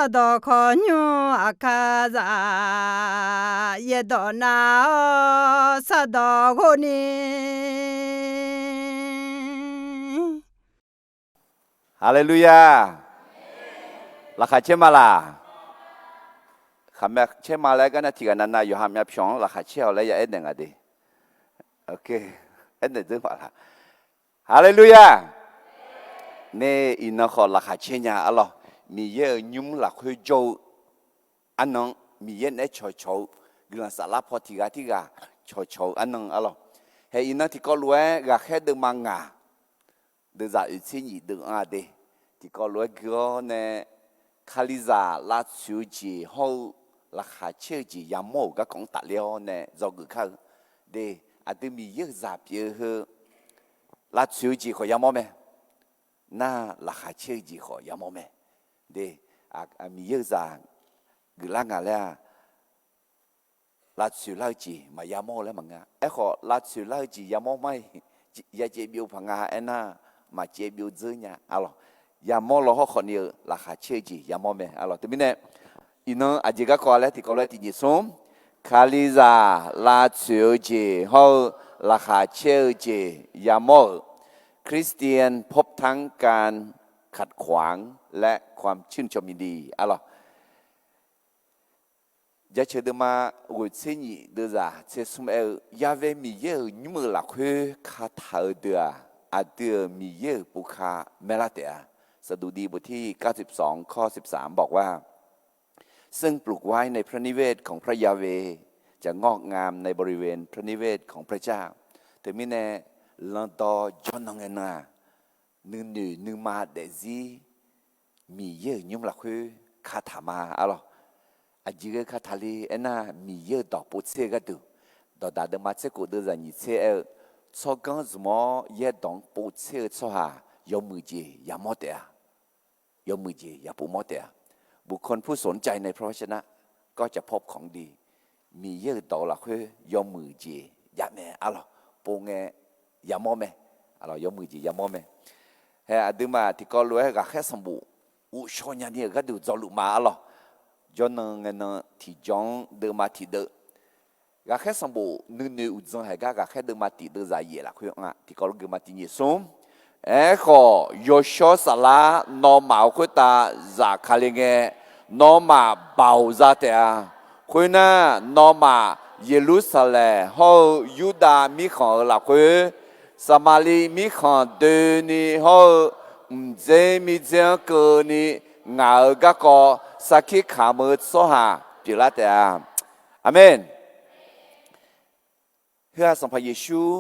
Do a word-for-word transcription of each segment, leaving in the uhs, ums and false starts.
Sardawq kawqnymr aqkar zaf, yaerdawq nav-awr sardawq ghov ni. Haleluya! Laqkhaq caer ma laq? Khaqmya caer ma laer gar nar, tiqghaq navnav yawqha myavpyawq-anr laqkhaq caer-awq laer ya aernaeq nga de. Aernaeq dzeur ma laq? Haleluya! Nae iqnan khawf laqkhaq caer nya arlawq. Miqyaer-euq nymr lafkhoer jawr-eu arnan, Miqyaer naeq-aer cawqcawq-eu, guiqlanq saflar paw tiqghaq tirghaq cawqcawq-eu arnan arlawq. Hae iqnan tiqkawv lof-aer ghaqkhaer deuvma ngaq deuvzaq oeq tser nyif deuv-anr-a de. Tiqkawv lof-aer gui-awr nae, Kalizaq lavtsoeq-eu jeq hawr-eu laqkhaq caer-eu jeq yamawr-euq garkawv-anr tafler-awr nae dzawgeuf kar-eu de. Aqdui Miqyaer-euq zaq pyeuf-eu heu lavtsoeq-eu jeq khawf yamawr mae. Nar laqkhaq caer-eu jeq khawf yamawr mae de. Miqyaer-euq zaq geuflar nga laer-aq, lavtsoeq lar-eu jeq maqya mawr-eu laer maqngeur. Aerkhawf, lavtsoeq lar-eu jeq yamawr ma-iq, yacaev byov paq nga aernar, maqcaev byov dzeur nya arlawq. Yamawr law hawrkhawf ni-euq laqkhaq caer-eu jeq yamawr mae arlawq. Teumirnae, iqnan aqjeq garkawv laer tiqkawv lof-aer tiqnyif smr, Kalizaq lavtsoeq-eu jeq hawr-eu laqkhaq caer-eu jeq yamawr-euq Christian พบทั้งการขัดขวางและความชื่นชมยินดี arlawq. Jaceuq deuvma ghoeq tser nyif deuvzaq tser smr aer-eu, Ya'vae Miqyaer-euq nymr-euq lafkhoer kataq-eu deuq-aq, aqdui-euq Miqyaer-euq pov ka maerlar taef-a. Saqduqdiv บทที่เก้าสิบสอง ข้อสิบสาม บอกว่า ซึ่งปลูกไว้ในพระนิเวศของพระยาเวห์ จะงอกงามในบริเวณพระนิเวศของพระเจ้า Teumirnae, lanqdawq jawrnan ngae nan-aq, nuinoeq nuima daefzir Miqyaer-euq nymr lafkhoer kataq ma arlawq. Aqjeq ghae kataq le aernar, Miqyaer-euq dawq povtser-eu gharduq, dawqdaq deuvma tser khof deuvzaq nyiq tser aer-eu, tsawrganr zmq-awr yaerdawq-anr povtser-eu tsawrhaq yawmuiq jeq yamawr taef-a. Yawmuiq jeq yapov mawr taef-a. บุคคลผู้สนใจในพระวจนะก็จะพบของดี Miqyaer-euq dawq-eu lafkhoer yawmuiq jeq jav mae arlawq. Pov ngae yamawr mae. Yawmuiq jeq yamawr mae. Hae aqduimaf tiqkawv lof-aer ghaqkhaer sanqbof ghovshaw nyani-euq gharduq dzawluf ma arlawq. Jawrnan ngae nan tiqjawr-anr deuvma tiqdeuv, ghaqkhaer sanqbof nuinoeq uqdzan haiq gar ghaqkhaer deuvma tiqdeuv zaqyaef lafkhoer-a tiqkawv lof-aer geufma tiqnyif smr. Aerkhawf, yawshawr saflar nawmaf-euq khoertav zafkale ngae, nawmaf baoq za taef-a. Khoernar, nawmaf Yeqlursaqlaeq hawr-eu Yurdav mirkhanq-euq lafkhoer, Saqmaqliv mirkhanq doeni hawr-eu mqdzer mirdzer-anr keuvni ngaq-euq garkawv sarkir kamq-eu tsawrhaq pyeuflar taef-a. Aqmeq. Heu-aq Sanqpaq Yeqsur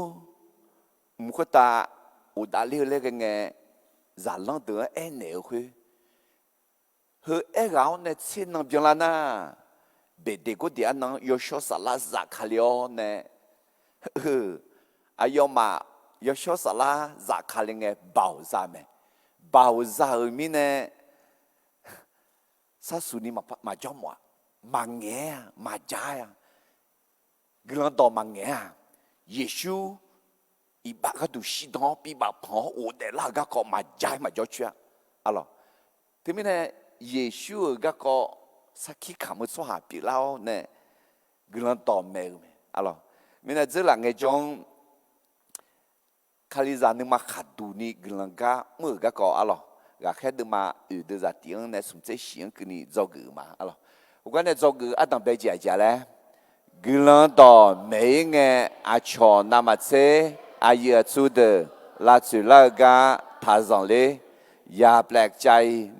mq khoertav ghofdav ler-eu laer ghae ngae, zaqlanr deuq-anr aernaeq-eu khoer, heu aerghaq-awr nae tser nan byanlar nar, Beqdeqgordeq arnan-anr yawshawr saflar zafkale-awr nae, heu aqyawfmaf yawshawr saflar zafkale ngae baoq za mae. Baoq za-euq mirnae, sarsuq ni maqjawr mawf-aq, maqngaeq-a, maqja-a. Guiqlanq dawq maqngaeq-a. Yeqsur iqbax gharduq shirdan-awr bibaf panq-awr ghofdaef lar-euq garkawv maqja-aer maqjawr coer-a. Arlawq, teumirnae Yeqsur-euq garkawv sarkir kamq-eu tsawrhaq pyeuflar-awr nae guiqlanq dawq maeq-eu mae. Arlawq, mirnae dzeurlaf ngaejawr-anr Kalizaq nuima khaqduq ni guiqlanq gar mr-euq garkawv arlawq, ghaqkhaer deuvma oeq deuvzaq tiq-anr nae smq tser shif-anr keuvni dzawgeuf-euq ma arlawq. Heugar nae dzawgeuf-eu ardanq bae jeq aqjeq-a laer, guiqlanq dawq maeq-ir ngae, aqcawq navmaqtser aqyuif aqtsu deuq lavtsoeq lar-eu gar taqzanq ler. อย่าแปลกใจ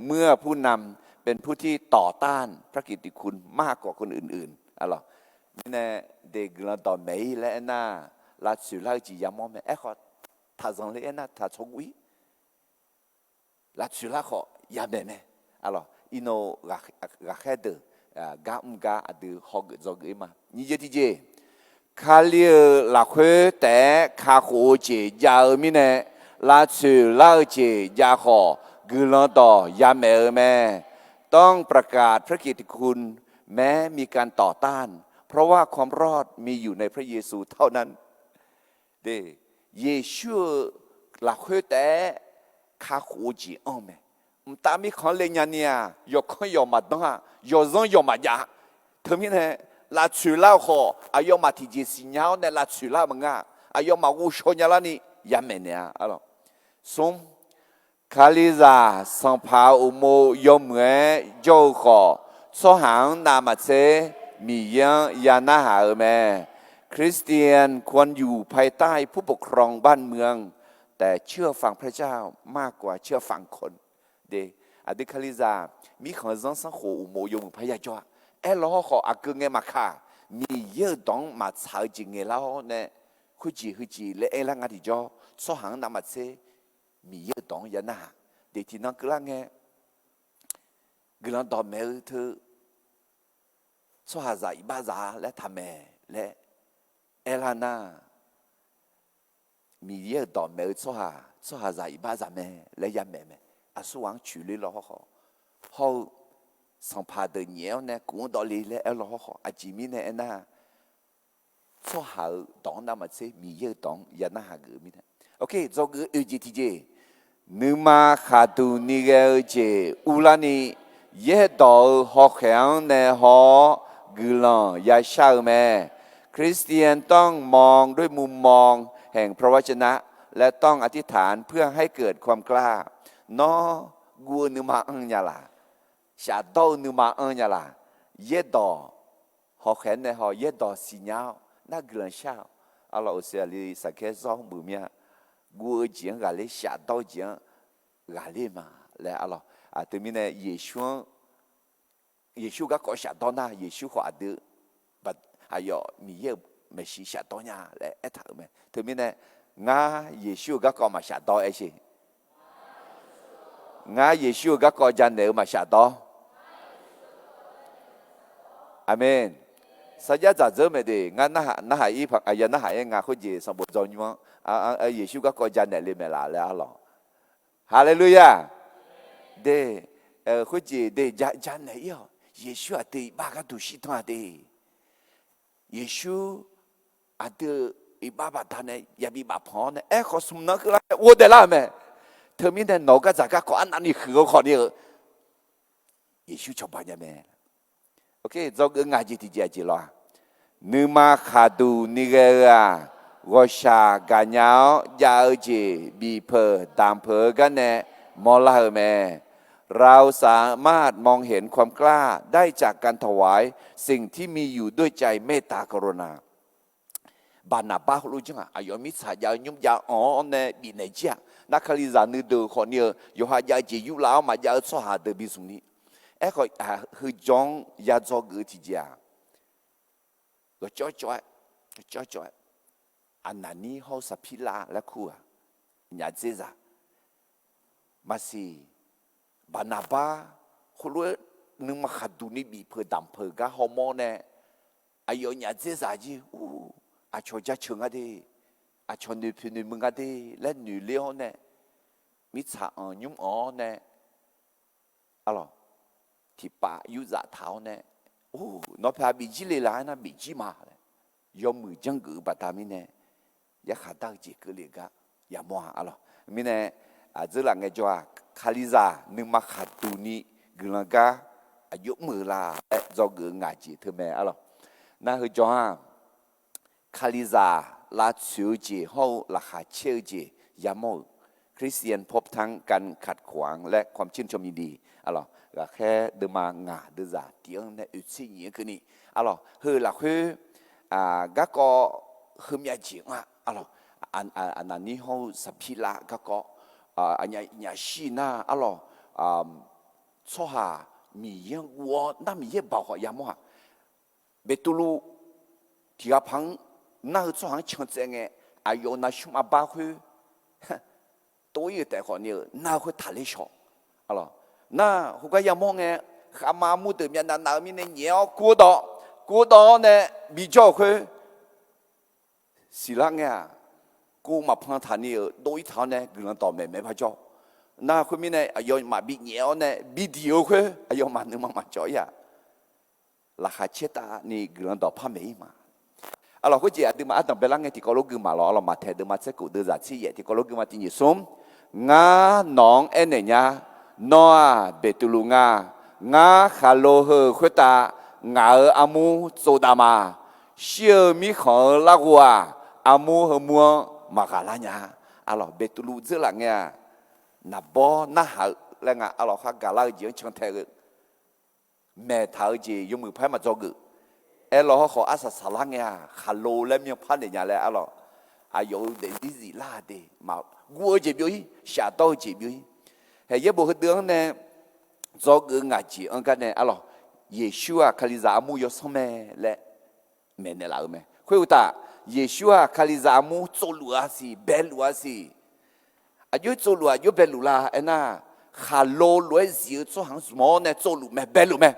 เมื่อผู้นำเป็นผู้ที่ต่อต้านพระกิตติคุณมากกว่าคนอื่นๆ arlawq. Mirnae de guiqlanq dawq maeq-ir laer aernar, lavtsoeq lar-eu jeq yamawr mae. Aerkhawf, taqzanq ler aernar taqcawq guv-ir. Lavtsoeq lar khawf yamaeq mae. Arlawq, iqnan ghaqkhaer deuq gar mr gar aqdui hawgeuf dzawgeuf-ir ma. Nyiq jeq tiqjeq, Kali-euq lafkhoer taef-aer kakhof-eu jeq jav-eu mirnae, lavtsoeq lar-eu jeq jav khawf guiqlanq dawq yamaeq-eu mae. ต้องประกาศพระกิตติคุณแม้มีการต่อต้าน เพราะว่าความรอดมีอยู่ในพระเยซูเท่านั้น Yeqsur-euq lafkhoer taef-aer kakhof-eu jeq anr-eu mae. mqtav mirkhanq-anr le nya ni-aq, yawqkanr yawq maqdanr-a, yawqzanr yawq maqjav-a. Teumirnae, lavtsoeq lar-eu khawf, aqyawfmaf tiqjeq siqnya-awr nae lavtsoeq lar-eu maqngeur-a. Aqyawfmaf ghovshaw nya larni yamaeq naeq-a. Smr, Kalizaq sanqpaq-euq uqmov yawmuiq-aer jawr-eu khawf, tsawrhaq-anr navmaqtser Miqyaer-anr ya narhaq-eu mae. คริสเตียนควรอยู่ภายใต้ผู้ปกครองบ้านเมือง แต่เชื่อฟังพระเจ้ามากกว่าเชื่อฟังคน Aqdui Kalizaq mirkhanq zanrsanrkhof uqmov yawmuiq paq ya jawr-a. Aerlaw hawrkhawf aqgeu ngae maqkaq, Miqyaer-euq dawq-anr maqtsaq-eu jeq ngaeqlar-awr nae, khoerjeq heujeq laer aerlar nga tiqjawr, tsawrhaq-anr navmaqtser Miqyaer-euq dawq-anr ya narhaq. Deq tiqnan keuvlar ngae, guiqlanq dawqmaeq-eu teu tsawrhaqzaq iqbaxzaq laer taqmaeq laer aerlar nar, Miqyaer-euq dawqmaeq-eu tsawrhaq, tsawrhaqzaq iqbaxzaq mae laer yamaeq mae. Aqsurghaq-anr coeqler law hawrkhawf, hawr-eu sanqpaq deuq nyaef-awr nae kuf-anr dawvle laer aerlaw hawrkhawf, aqjeq mirnae aernar, tsawrhaq-euq dawq-anr navmaqtser Miqyaer-euq dawq-anr ya narhaq geuf-eu mirnae. Ok, dzawgeuf oeq jeq tiqjeq, nuima khaqduq ni ghae-eu jeq urlarni, yaerdawq-euq hawkhaeq-anr nae haw-awr guiqlanq yashar-eu mae. คริสเตียนต้องมองด้วยมุมมองแห่งพระวจนะ และต้องอธิษฐานเพื่อให้เกิดความกล้า Nawr guv-eu nuima anr nya laq? Shafdawr-eu nuima anr nya laq? Yaerdawq hawkhaeq-anr nae haw, yaerdawq siqnya-awr nar guiqlanq shar-awq. Arlawq, uqshoe aqli saqkaer zawr mr buq mir-a. Guv-eu jeq-anr ghaqler, shafdawr-eu jeq-anr ghaqler ma laer arlawq. Aqdui mirnae Yeqsur-anr, Yeqsur garkawv shafdawr nar, Yeqsur khawf aqdui aqyawf Miqyaer-euq maeqshi shafdawr nya laer aertaq-euq mae. Teumirnae, ngar Yeqsur-euq garkawv maqshafdawr aer sher. Ngar Yeqsur-euq garkawv janaeq-eu maqshafdawr. Aqmeq. Sarjax dzaqdzeur maeq de, ngar narhaq, narhaq ir paq, aqyawf narhaq aer nga khoerjeq sanqbof dzaw nymr-anr, Yeqsur garkawv janaeq le maeq laf laer arlawq. Haleluya! De, khoerjeq de janaeq ir-awq. Yeqsur aqdui iqbax gharduq shirdan-a de. Yeqsur aqdui-euq iqbax baqdanae yabi bafpanq-awr nae aerkhawf smq nan keuvlar nae ghofdaef lar-euq mae. Teumirnae nawq-eu gardzaq garkawv arnavni huiq-eu khawfni-eu Yeqsur cawba nya mae. Dzawgeuf ngaq jeq tiqjeq aqjeq lawr-a, nuima khaqduq ni ghae-eu-aq, ghawqshaq gaqnya-awr jav-eu jeq bifpeuq damqpeuq-eu garnae mawrlar-euq mae. เราสามารถมองเห็นความกล้าได้จากการถวายสิ่งที่มีอยู่ด้วยใจเมตตากรุณา Baqnaqbar heulof janr-aq, aqyawf mirtsaq jav-eu nymr jav-anr-awr nae bifnaeq jir-aq. Nar Kalizaq nuideuq khawfni-eu yawqha jav-eu jeq yurlav-awr maqjav-eu tsawrhaq deuq bizmq ni. Aerkhawf, heujawr-anr ya dzawgeuf-eu tiqjeq-aq, ghawqcawv cawv-aer, ghawqcawv cawv-aer, Aqnaqnir hawr-eu Saqpirlav laer kur-aq, nyaf dzerzaq. Maqsiq, Baqnaqbar heulof-aer nuima khaqduq ni bifpeuq damqpeuq gar hawmawr nae, aqyawf nyaf dzerzaq jir, aqcawq jaceuq nga de, aqcawq noeqpoeq noeqmuiq nga de laer noeqler-awr nae, mirtsaq-anr nymr-anr-awr nae, arlawq, tiqpav yurzaf taq-awr nae, nawr paeq bifjir le laf-aer nar bifjir ma laer yawmuiq janrgeuf-eu baqda mirnae, yarkhaq dar-eu jeq keuvle-eu gar yamawr-a arlawq. Mirnae, aqdzeurlaf ngaejawr-aq, Kalizaq nuima khaqduq ni guiqlanq gar aqjox meuq la laer dzawgeuf-eu ngaq jeq teu mae arlawq. Nar heujawr-aq, Kalizaq lavtsoeq-eu jeq hawr-eu laqkhaq caer-eu jeq yamawr-euq คริสเตียนพบทั้งการขัดขวางและความชื่นชมยินดี arlawq. Ghaqkhaer deuvma ngaq deuvzaq tif-anr nae oeqtser nyiq-anr keuvni, arlawq, heu lafkhoer garkawv heumyav jeq-anr-aq, arlawq, Aqnaqnir hawr-eu Saqpirlav garkawv, aqnyaf nyaf shir nar, arlawq, tsawrhaq Miqyaer-anr guv-awr nar Miqyaer baoq khawf yamawr-aq, Beqtuvluv tiqghaq paq-anr nar-eu tsawrhaq-anr can tsaev ngae, aqyawf-euq navsmr arbar khoer tov-ir-euq taef khawfni-euq nar-eu khoer taqler shaw. Nar khoergar yamawr ngae, khavma armur deuq myavnav nav-eu mirnae nyaef-awr kuv-eu dawv, kuv-eu dawv-awr nae bijawr-euq khoer siqlar ngae-aq, kuv maqpan taqni-euq dov-ir taq-awr nae guiqlanq dawqmaeq maeq-aer par jawr. Nar khoermirnae aqyawfmaf binyaef-awr nae bidiq-eu khoer aqyawfmaf nuima maqcawv-ir-aq, laqkhaq caer tavni guiqlanq dawqpar maeq-ir ma. Arlawq, khoerjeq aqduimaf ardanq baelar ngae tiqkawv lof gui ma lawq. Arlawq, Maqtaeq deuvma tser kof deuvzaq tser yaef tiqkawv lof gui ma tiq nyiq smr. Ngar nawq-anr aernaeq nya. Nawr-aq Beqtuvluv nga. Ngar khaqlo heu-euq khoertav ngaq-euq armur tsovdav ma. Shir-eu mirkhanq-euq larghov-aq, armur heumur-anr maqghaq lar nya. Arlawq, Beqtuvluv dzeur laf ngae-aq, naqbawr narhaq-eu laer nga. Arlawq, khar gaqlar-eu jeq-anr cantae-eu maeqtaq-eu jeq yawmuiq par-aer maqdzawgeuf. Aerlawq, hawrkhawf arsaq saqlar ngae-aq, khaqlo laer myanrpar naeq nya laer arlawq, aqyawf-euq daefzir ziflar-a de. Maqguv-eu jeq byov-ir, shafdawr-eu jeq byov-ir. Haeq, yaerbof heudeuq-anr nae dzawgeuf-eu ngaq jeq-anr gar nae arlawq, Yeqsur-aq Kalizaq armur yawsanr mae laer maeqnaeq laf-euq mae. Khoeruqtaf, Yeqsur-aq Kalizaq armur tsovluf-a siq, baeluf-a siq. Aqjox tsovluf, aqjox baeluf la aernar, khaqlo lof-aer zif-eu tsawrhaq-anr zmq-awr nae tsovluf mae, baeluf mae.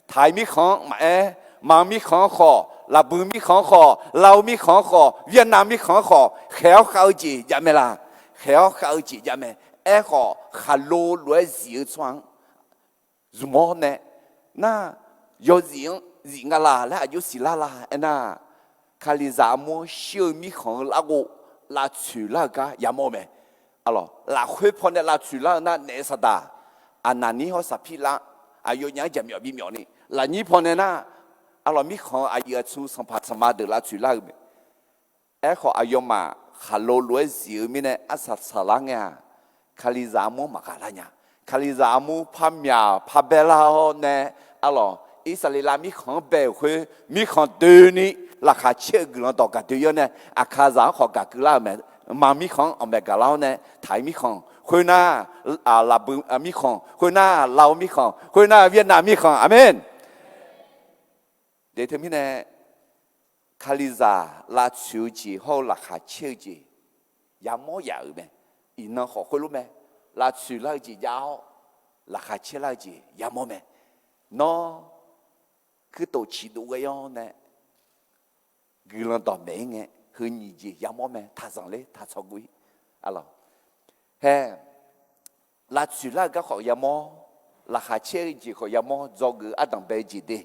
Taq-iq mirkhanq-anr maqaer, maq mirkhanq-anr khawf, laqbuiq mirkhanq-anr khawf, lao mirkhanq-anr khawf, Vietnam mirkhanq-anr khawf, khaeq-awr khav-eu jeq jav mae la? Khaeq-awr khav-eu jeq jav mae. Aerkhawf, khaqlo lof-aer zif-eu tsawrhaq-anr zmq-awr nae, nar, yawzif-anr zif nga la laer aqjox siqlar la aernar, Kalizaq armur-anr shir-eu mirkhanq-eu larghov lavtsoeq lar-eu gar yamawr-eu mae. Arlawq, lafkhoer pawnae lavtsoeq lar-eu nar, naef saqdaq, Aqnaqnir hawr Saqpirlav aqyawfnyaf-anr jaqmyawf bimyawf ni, lafnyir pawnae nar, arlawq, mirkhanq-eu aqyuif aqtsu sanqpaq sanqma deuq lavtsoeq lar-eu mae. Aerkhawf, aqyawfmaf khaqlo lof-aer zif-eu mirnae arsaq saqlar ngae-aq, Kalizaq armur-anr maqghaq lar nya. Kalizaq armur par myaq par bae lar-awr nae, arlawq, Irsaqleqlav mirkhanq-anr bae-euq khoer mirkhanq doeni laqkhaq caer-eu guiqlanq dawq gaqdoe-ir-awr nae, Aqkaqzaq-anr khawf gaq keuv lar-euq mae. Maq mirkhanq-anr aqmaeq gaq lar-awr nae, taq-iq mirkhanq khoernar, laqbuiq mirkhanq khoernar, lao mirkhanq khoernar, Vietnam mirkhanq. Aqmeq. Deq teumirnae, Kalizaq lavtsoeq-eu jeq hawr-eu laqkhaq caer-eu jeq yamawr yaf-euq mae. Iqnan khawf khoerlof mae. Lavtsoeq lar-eu jeq jav-awr, laqkhaq caer lar-eu jeq yamawr mae. Nawr kuirtof ciqdov ghae-awr nae guiqlanq dawqmaeq-ir ngae, heu nyiq jeq yamawr mae. Taqzanq ler taqtsawq guv-ir. Arlawq, hae, lavtsoeq lar-eu gar khawf yamawr, laqkhaq caer-eu jeq khawf yamawr, dzawgeuf-eu ardanq bae-eu jeq de.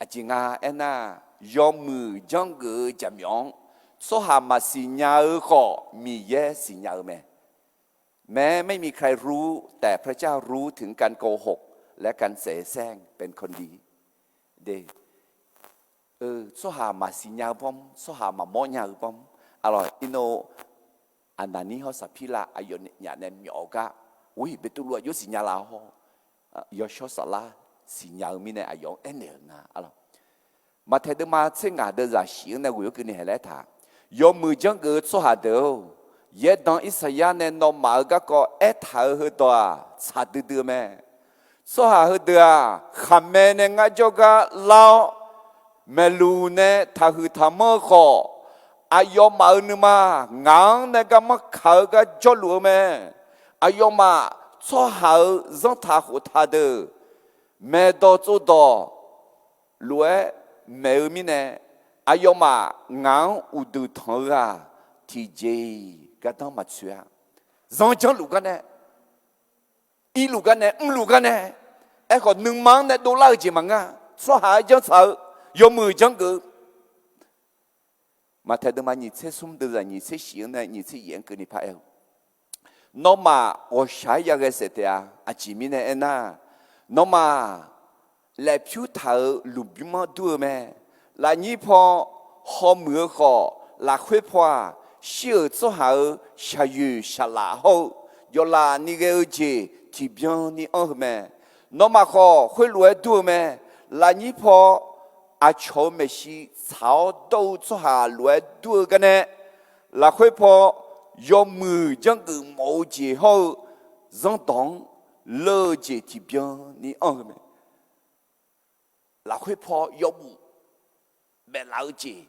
Aqjeq nga aernar, yawmuiq janrgeuf-eu jaqmyawf-anr tsawrhaq maqsiq nya-eu khawf, Miqyaer siqnya-eu mae. แม้ไม่มีใครรู้แต่พระเจ้ารู้ถึงการโกหกและการเสแสร้งเป็นคนดี de. Tsawrhaq maqsiq nya-eu bawr, tsawrhaq maqmawr nya-eu bawr, arlawq, irno Aqnaqnir hawr Saqpirlav aqyawfnyaf nae myawf-eu gar, or, Beqtuvluv aqjox siqnya laf hawr, yawshawr saflar siqnya-eu mirnae aqyawf-anr aernaeq-euq nga. Maqtaeq deuvma tser ngaq deuv zaqsiq-anr nae ghoeq-awr keuvni haeq laer taq, yawmuiq janrgeuf-eu tsawrhaq deuq-or, yaerdanq Irsaqyar nae nawmaf-euq garkawv aertaq-euq heudawq-aq tsaq duidui-eu mae. Tsawrhaq heudeuq-aq, khaqmae nae ngar jawrgar lar-awr, maeqluq nae taqhuiq taqmanr-eu khawf, aqyawfmaf-euq nuima ngaq-anr nae garmanr kaq-eu gar jawrluf-eu mae. Aqyawfmaf tsawrhaq-euq zanrtaq khoftaq deuq maeqdawq tsovdawq lof-aer maeq-eu mirnae, aqyawfmaf ngaq-anr uqduq tanq-eu-aq, tiqjeq-iq gardanr maqtsoeq-a. Zanrjanrluf gar nae, irluf gar nae, mrluf gar nae, aerkhawf nuima-anr nae dovlar-eu jeq maqngeur-a. Tsawrhaq-aer janrtsaq-eu, yawmuiq janrgeuf-eu. Maqtaeq deuvma nyiq tser smr deuv zaq nyiq tser shif-anr nae nyiq tser yaef-anr keuvni paraer-eu, nawmaf ghawqshaq-aer yaghae saef taef-a. Aqjeq mirnae aernar, nawmaf laefpyur taq-euq lmqbymr-anr dur-eu mae. Lafnyir paw hawmuiq-eu khawf, lafkhoer paw-aq, shir-euq tsawrhaq-euq shaqyoeq shaqlaf hawr-eu, jawvlaf ni ghae-eu jeq tiqbyan ni anr-eu mae. Nawmaf khawf, khoerlof-aer dur-eu mae. Lafnyir paw aqcawq-euq maeqshi tsaq-awr dawr-eu tsawrhaq lof-aer dur-eu gar nae, lafkhoer paw yawmuiq janrgeuf mawf-eu jeq hawr-eu zanrdawq-anr leur-eu jeq tiqbyan ni anr-eu mae. Lafkhoer paw yawbuf maeflaf-eu jeq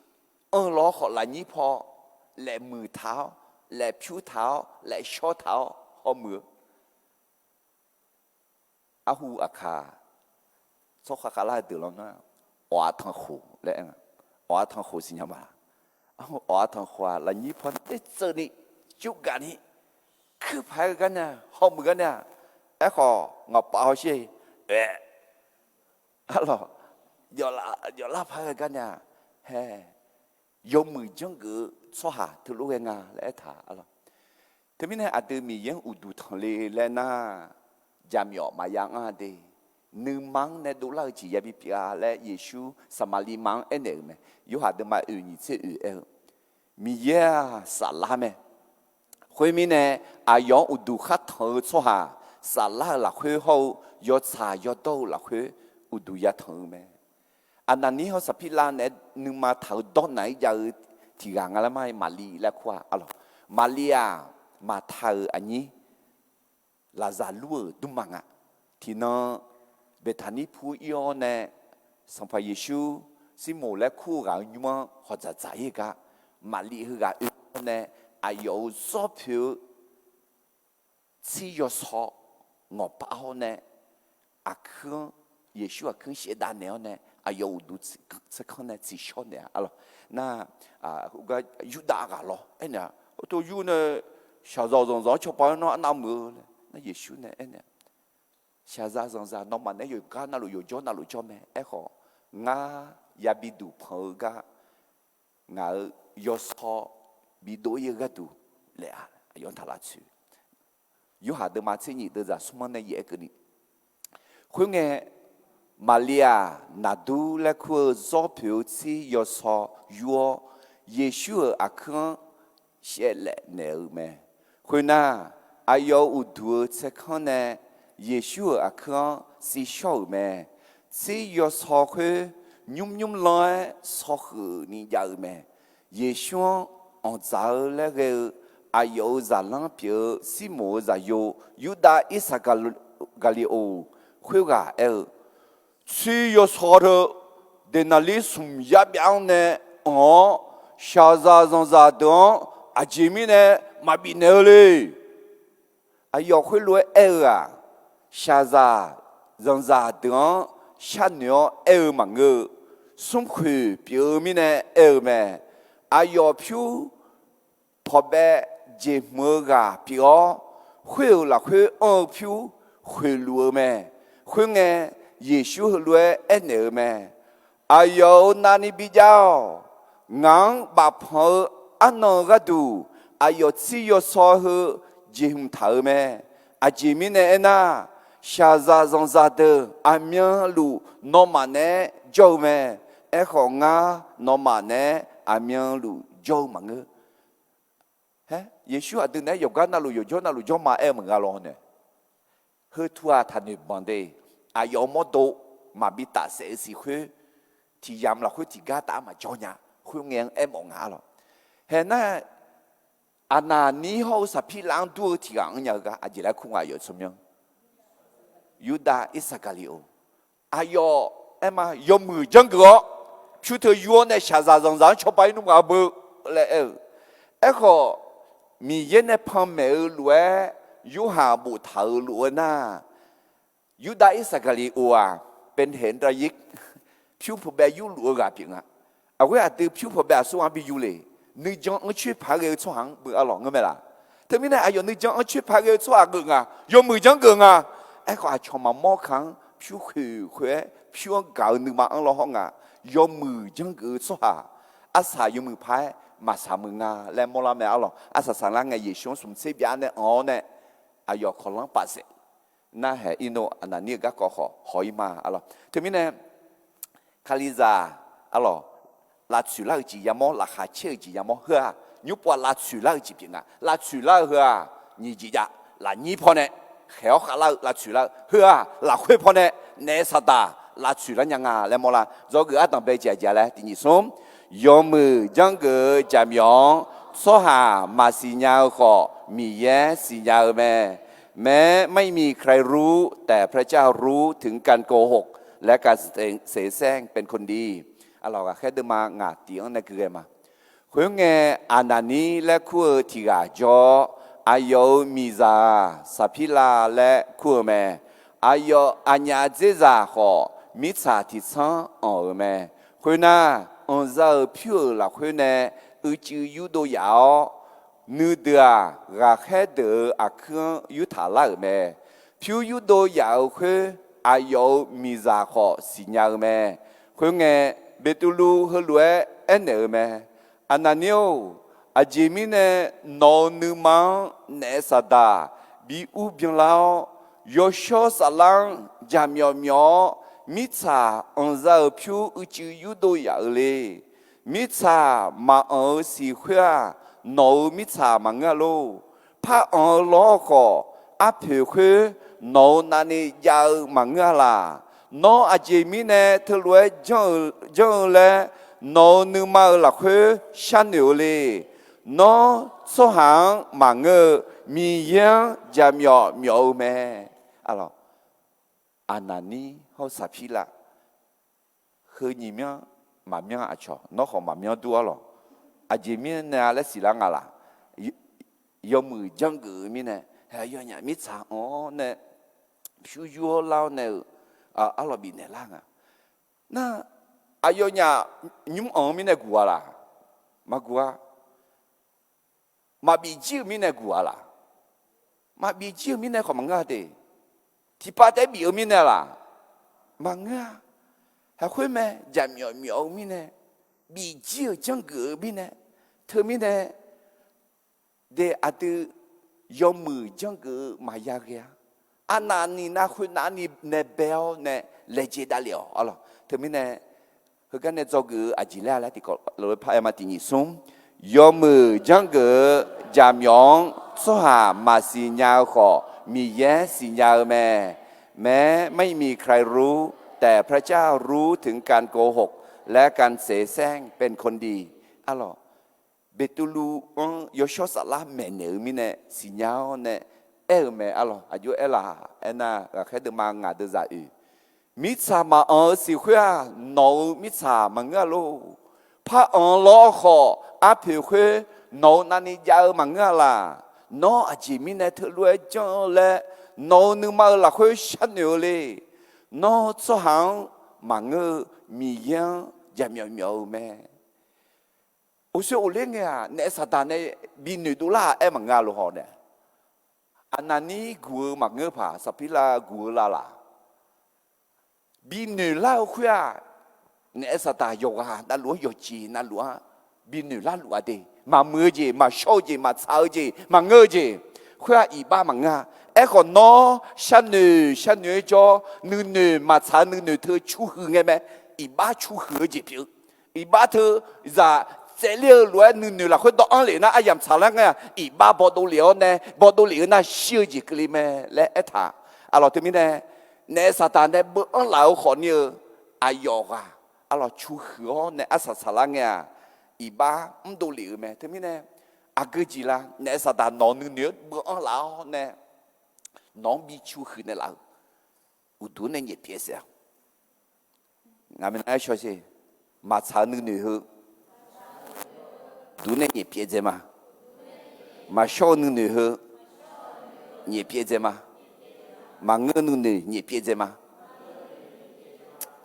anr-eu lawr khawf, lafnyir paw laefmuiq taq-awr, laefpyur taq-awr, laefshawr taq-awr hawmuiq-eu arhu aqkaq tsawrkhav khavlar-eu deuq lanr nar, awq-af tanqkhof laer aer-a. Awq-af tanqkhof siqnya ma. Awq-af tanqkhof-aq, lafnyir paw nae tseuvni, jurgaq ni, kuir paq-aer gar nae, hawmuiq gar nae-aq, aerkhawf ngawqpav hawsher-aer, arlawq, yawflar paq-aer gar nae-aq, hae, yawmuiq janrgeuf-eu tsawrhaq teulof ghae nga laer aertaq arlawq. Teumirnae aqdui Miqyaer-anr uqduq tanqle laer nar, jaqmyawf maqya anr-a de. Nuima-anr nae dovlar-eu jeq yabi pyeuf-a laer Yeqsur Saqmaqliv ma-anr aernaeq-euq mae. Yorhaq deuvma oeq nyiq tser oeq aer-eu, Miqyaer-aq saflar mae. Khoermirnae, aqyawf-anr uqduq khar tanq-eu tsawrhaq, saflar-euq lafkhoer hawr-eu yawtsaq yawdawr-eu lafkhoer uqduq yatanq-eu mae. Aqnaqnir hawr Saqpirlav naeq-aer nuima taq-eu dawrnaq-ir jav-eu tiq ghaq nga laer ma, Maqli laer kur-a arlawq. Maqli-aq, Maqta-euq aqnyir, Laqzaq lur-euq dmrma nga. Tiqnan Beqtaqnir pu ir-awr nae, Sanqpaq Yeqsur Sirmoq laer kur-eu ghaq-eu nymr-anr hawq dzaqdzaq-ir gar, Maqli heughaq oe-awr nae, aqyawf-euq zawr poeq-eu tsir yawsaw ngawqpar hawr nae, aqkuir-anr, Yeqsur aqkuir-anr shaevdav naeq-awr nae, aqyawf uqduq tserkanr nae tsiqshawr naeq-a arlawq. Nar, gar Yurdav ghaq lawr aernaeq-a, tov yur nae shaqzanq zanqzanq-anr cawba-aer nawr arnav muiq-eu laer nar, Yeqsur nae aernaeq, shaqzanq zanqzanq nawmaf naeq-aer yawqgar navluf yawqjawr navluf jawr mae. Aerkhawf, ngar yabi duq panq-eu gar ngaq-euq yawsaw bidov-ir-eu gharduq laef-a. Aqyawf-anr taq lavtsoeq. Yorhaq deuvma tser nyiq deuvzaq smr-anr nae yaef-aer keuvni. Khoerngae, Maqli-aq, Naqdur laer kur-eu zawr poeq-eu tsir yawsaw yur-awr, Yeqsur-euq aqkuir-anr shaevlaef naeq-eu mae. Khoernar, aqyawf-euq uqduq-eu tserkanr nae Yeqsur-euq aqkuir-anr tsiqshawr-euq mae. Tsir yawsaw khoer nymr nymr lan-aer saw huiqni jav-eu mae. Yeqsur-anr anqdzaq-eu laer ghae-eu aqyawf-euq zaqlanr pyeuf-eu Sirmoq-euq zaqyo Yurdav Irsaqgaqliqoq khoerghaq aer-eu, Tsir yawsaw teu deqnaqlir smq yar byav-anr nae anq-awr, shaqzaq zanqzaq deuq-anr aqjeq mirnae maqbif naeq-eu le. Aqyawf khoerlof-aer aer-eu-aq, shaqzaq zanqzaq deuq-anr sharnoeq-awr aer-eu maqngeur-eu, smrkhoeq pyeuf-eu mirnae aer-eu mae. Aqyawf pyur pawqbaev jeqhmq-eu ghaq pyeuf-awr, khoer-euq lafkhoer anr-eu pyur khoeqluf-eu mae. Khoerngae, Yeqsur heulof-aer aernaeq-eu mae. Aqyawf-euq navni bijav-awq. Ngaq-anr bafpanq-eu arnan-eu gharduq, aqyawf tsir yawsaw heu jeqhmq taq-euq mae. Aqjeq mirnae aernar, shaqzaq zanqzaq deuq aqmyanluf nawmaf naeq-aer jawr-eu mae. Aerkhawf, ngar nawmaf naeq-aer aqmyanluf jawr-eu maqngeur. Haer, Yeqsur aqdui naeq-aer yawqgar navluf yawqjawr navluf jawr ma aer-eu maqnga law nae. Heu tu-aq taqnoeq banq de. Aqyawf-euq mawrdo maqbi tafsaef-eu siq khoer, tiq yamq lafkhoer tiqgar taf-aer maqjawr nya. Khoerngae-anr aermawf nga arlawq. Haer nar, Aqnaqnir hawr-eu Saqpirlav-anr dur-eu tiq ghaq-anr nya-eu gar aqjeq laer kur nga aqyawf tsawrmyanr Yurdav Irsaqgaqliqoq. Aqyawf aer ma, yawmuiq janrgeuf-awr, pyur teu yur-awr nae shaqzaq zanqzaq-anr cawba-ir nmr ghaq beu laer aer-eu. Aerkhawf, Miqyaer nae panmaeq-eu lof-aer, Yorhaq boftaq-euq lof-aer nar, Yurdav Irsaqgaqliqoq-aq, Bentaqir pyur pawqbaev yurluf-eu ghaq pyeuf nga. Aqghoer aqdui pyur pawqbaev aqsur ghaq-anr bi yur le. Nuijan anrcoer paq-aer ghae-eu tsawrhaq-anr beu arlawq ngeur mae laq. Teumirnae aqyawf nuijan anrcoer paq-aer ghae-eu tsawrhaq geuf nga, yawmuiq janrgeuf nga. Aerkhawf, aqcawq maqmawr kaq-anr pyur khoeq khoeq-aer pyur-anr gaq-eu nuima anr lawr hawr nga. Yawmuiq janrgeuf-eu tsawrhaq, arsaq yawmuiq paq-aer maqsaq muiq nga laer mawrlar mae arlawq. Arsaq saqlar ngae Yeqsur-anr smq tser byav nae anq-awr nae, aqyawf kawqlanr paf saef. Narhaeq Irnoq Aqnaqnir-euq garkawv khawf haw-ir ma arlawq. Teumirnae, Kalizaq arlawq, lavtsoeq lar-eu jeq yamawr, laqkhaq caer-eu jeq yamawr. Heu-aq, nymr pov-aq lavtsoeq lar-eu jeq pyeuf nga. Lavtsoeq lar-eu heu-aq, nyiq jeq jav. Lafnyir pawnae khaeq-awr khavlar-eu lavtsoeq lar-eu heu-aq, lafkhoer pawnae naef saqdaq lavtsoeq lar nya nga laer mawrlar. Dzawgeuf ardanq bae jeq aqjeq laer tiq nyiq smr, yawmuiq janrgeuf-eu jaqmyawf-anr tsawrhaq maqsiq nya-eu khawf, Miqyaer siqnya-eu mae. แม้ไม่มีใครรู้ แต่พระเจ้ารู้ ถึงการโกหก และการเสแสร้งเป็นคนดี arlawq. Ghaqkhaer deuvma ngaq tiq-anr nae gui ghae ma. Khoerngae, Aqnaqnir laer kur-eu tiq ghaq jawr-awr, aqyawf-euq miqzaq-aq Saqpirlav laer kur-eu mae. Aqyawf aqnyaf dzerzaq khawf, mirtsaq tiq tsanr anr-euq mae. Khoernar, anqza-euq pyur-euq lafkhoer nae uicuiv yurdov yaf-awr, nuideuq-aq, ghaqkhaer deuq-euq aqkuir-anr yurtaq lar-euq mae. Pyur yurdov yaf-euq khoer, aqyawf-euq miqzaq khawf siqnya-eu mae. Khoerngae, Beqtuvluv heulof-aer aernaeq-eu mae. Aqnaqnir-or, aqjeq mirnae nawq-euq nuima-anr naef saqdaq bi ur byanlar-awr, Yawshawr saflar-anr jaqmyawf myawf-awr, mirtsaq anqza-euq pyur uicuiv yurdov yaf-eu le. Mirtsaq maqanq-eu siq khoer-aq, nawq-euq mirtsaq maqngeur-a lor. Par anq-eu lawr khawf, arpoeq khoer nawq-euq navni jav-eu maqngeur-a laq. Nawr aqjeq mirnae teulof-aer janr-eu laer, nawq-euq nuima-euq lafkhoer sharnoeq-eu le. Nawr tsawrhaq-anr maqngeur-eu, Miqyaer-anr jaqmyawf myawf-eu mae. Aqlawq, Aqnaqnir hawr-eu Saqpirlav, heu nyiq myanr maqmyanr aqcawq, nawr khawf maqmyanr dur-ar lawq. Aqjeq mirnae-a laer siqlar nga laq? Yawmuiq janrgeuf-eu mirnae, aqyawfnyaf mirtsaq anq-awr nae, pyur yur-awr lar-awr nae-euq, arlawq bifnaeq lar nga. Nar, aqyawfnyaf nymr anq-eu mirnae guq-a laq? Maqguq-a. Maqbif jir-euq mirnae guq-a laq? Maqbif jir-euq mirnae khawf maqngeur-a de. Tiqpav taef-aer bif-eu mirnae laq? Maqngeur-a. Haq khoer mae, jaqmyawf myawf-eu mirnae, bif jir-euq janrgeuf-eu mirnae, teumirnae de aqdui yawmuiq janrgeuf-eu maqya ghae-a. Arnavni nav khoernav ni nae bae-awr nae laejae davlef-awq arlawq. Teumirnae heugar nae dzawgeuf-eu aqjeq laer-a laer tiqkawv lof-aer par-aer ma. Tiq nyiq smr, yawmuiq janrgeuf-eu jaqmyawf-anr tsawrhaq maqsiq nya-eu khawf, Miqyaer siqnya-eu mae. แม้ไม่มีใครรู้ แต่พระเจ้ารู้ถึงการโกหก และการเสแสร้งเป็นคนดี arlawq. Beqtuvluv-anr yawshawr saflar maeqnaeq-eu mirnae siqnya-awr nae aer-eu mae arlawq. Aqjox aerlaf aernar, ghaqkhaer deuvma ngaq deuvzaq oeq, mirtsaq maqanq-eu siq khoer-aq, nawq-euq mirtsaq maqngeur-a lor. Par anq lawr khawf, arpoeq khoer nawq-euq navni jav-eu maqngeur-a laq? Nawr aqjeq mirnae teulof-aer janr-eu laer, nawq-euq nuima-euq lafkhoer sharnoeq-eu le. Nawr tsawrhaq-anr maqngeur-eu, Miqyaer-anr jaqmyawf myawf-eu mae. Uqshoe ofler ngae-aq, naef Saqdaq nae binoeq dovlar-aq aer maqngeur-a lof haw nae. Aqnaqnir guq-eu maqngeur paq, Saqpirlav guq-eu lavlaq? Binoeq lar-eu khoer-aq, naef Saqdaq yawqghaq navluf-anr yawqjeq navluf-anr binoeq larluf-a de. Maqmuiq-eu jeq, maqshawr-eu jeq, maqtsaq-eu jeq, maqngeur-eu jeq, khoer-aq iqbax maqngeur-a. Aerkhawf nawr sharnoeq sharnoeq-aer jawr, nuinoeq maqtsaq-eu nuinoeq teu cu huiq ngae mae. Iqbax cu huiq-eu jeq pyeuf-eu, iqbax teu zaq tsaevler-eu lof-aer nuinoeq lafkhoer dawv-anr lef nar, aryamq tsaqlar ngae-aq, iqbax bawdov lef-awr nae, bawdov lef-eu nar shir-eu jeq keuvle mae laer aertaq. Arlawq, teumirnae naef Saqdaq nae beu-anr laf-eu khawfni-eu aqyawfghaq arlawq cu huiq-awr nae arsaq saqlar ngae-aq, iqbax mrdov lef-eu mae. Teumirnae aqgeu jeq la? Naef Saqdaq nawq nuinoeq-anr beu-anr laf-awr nae nawq-anr bi cu huiq naeqlaf-eu uqduq nae nyaef pyaev saef-a. Ngaq minav-aer shaw sher. Maqtsaq-eu nuinoeq heu duq nae nyaef pyaev dzae ma. Maqshawr-eu nuinoeq heu nyaef pyaev dzae ma. Maqngeur-eu nuinoeq nyaef pyaev dzae ma.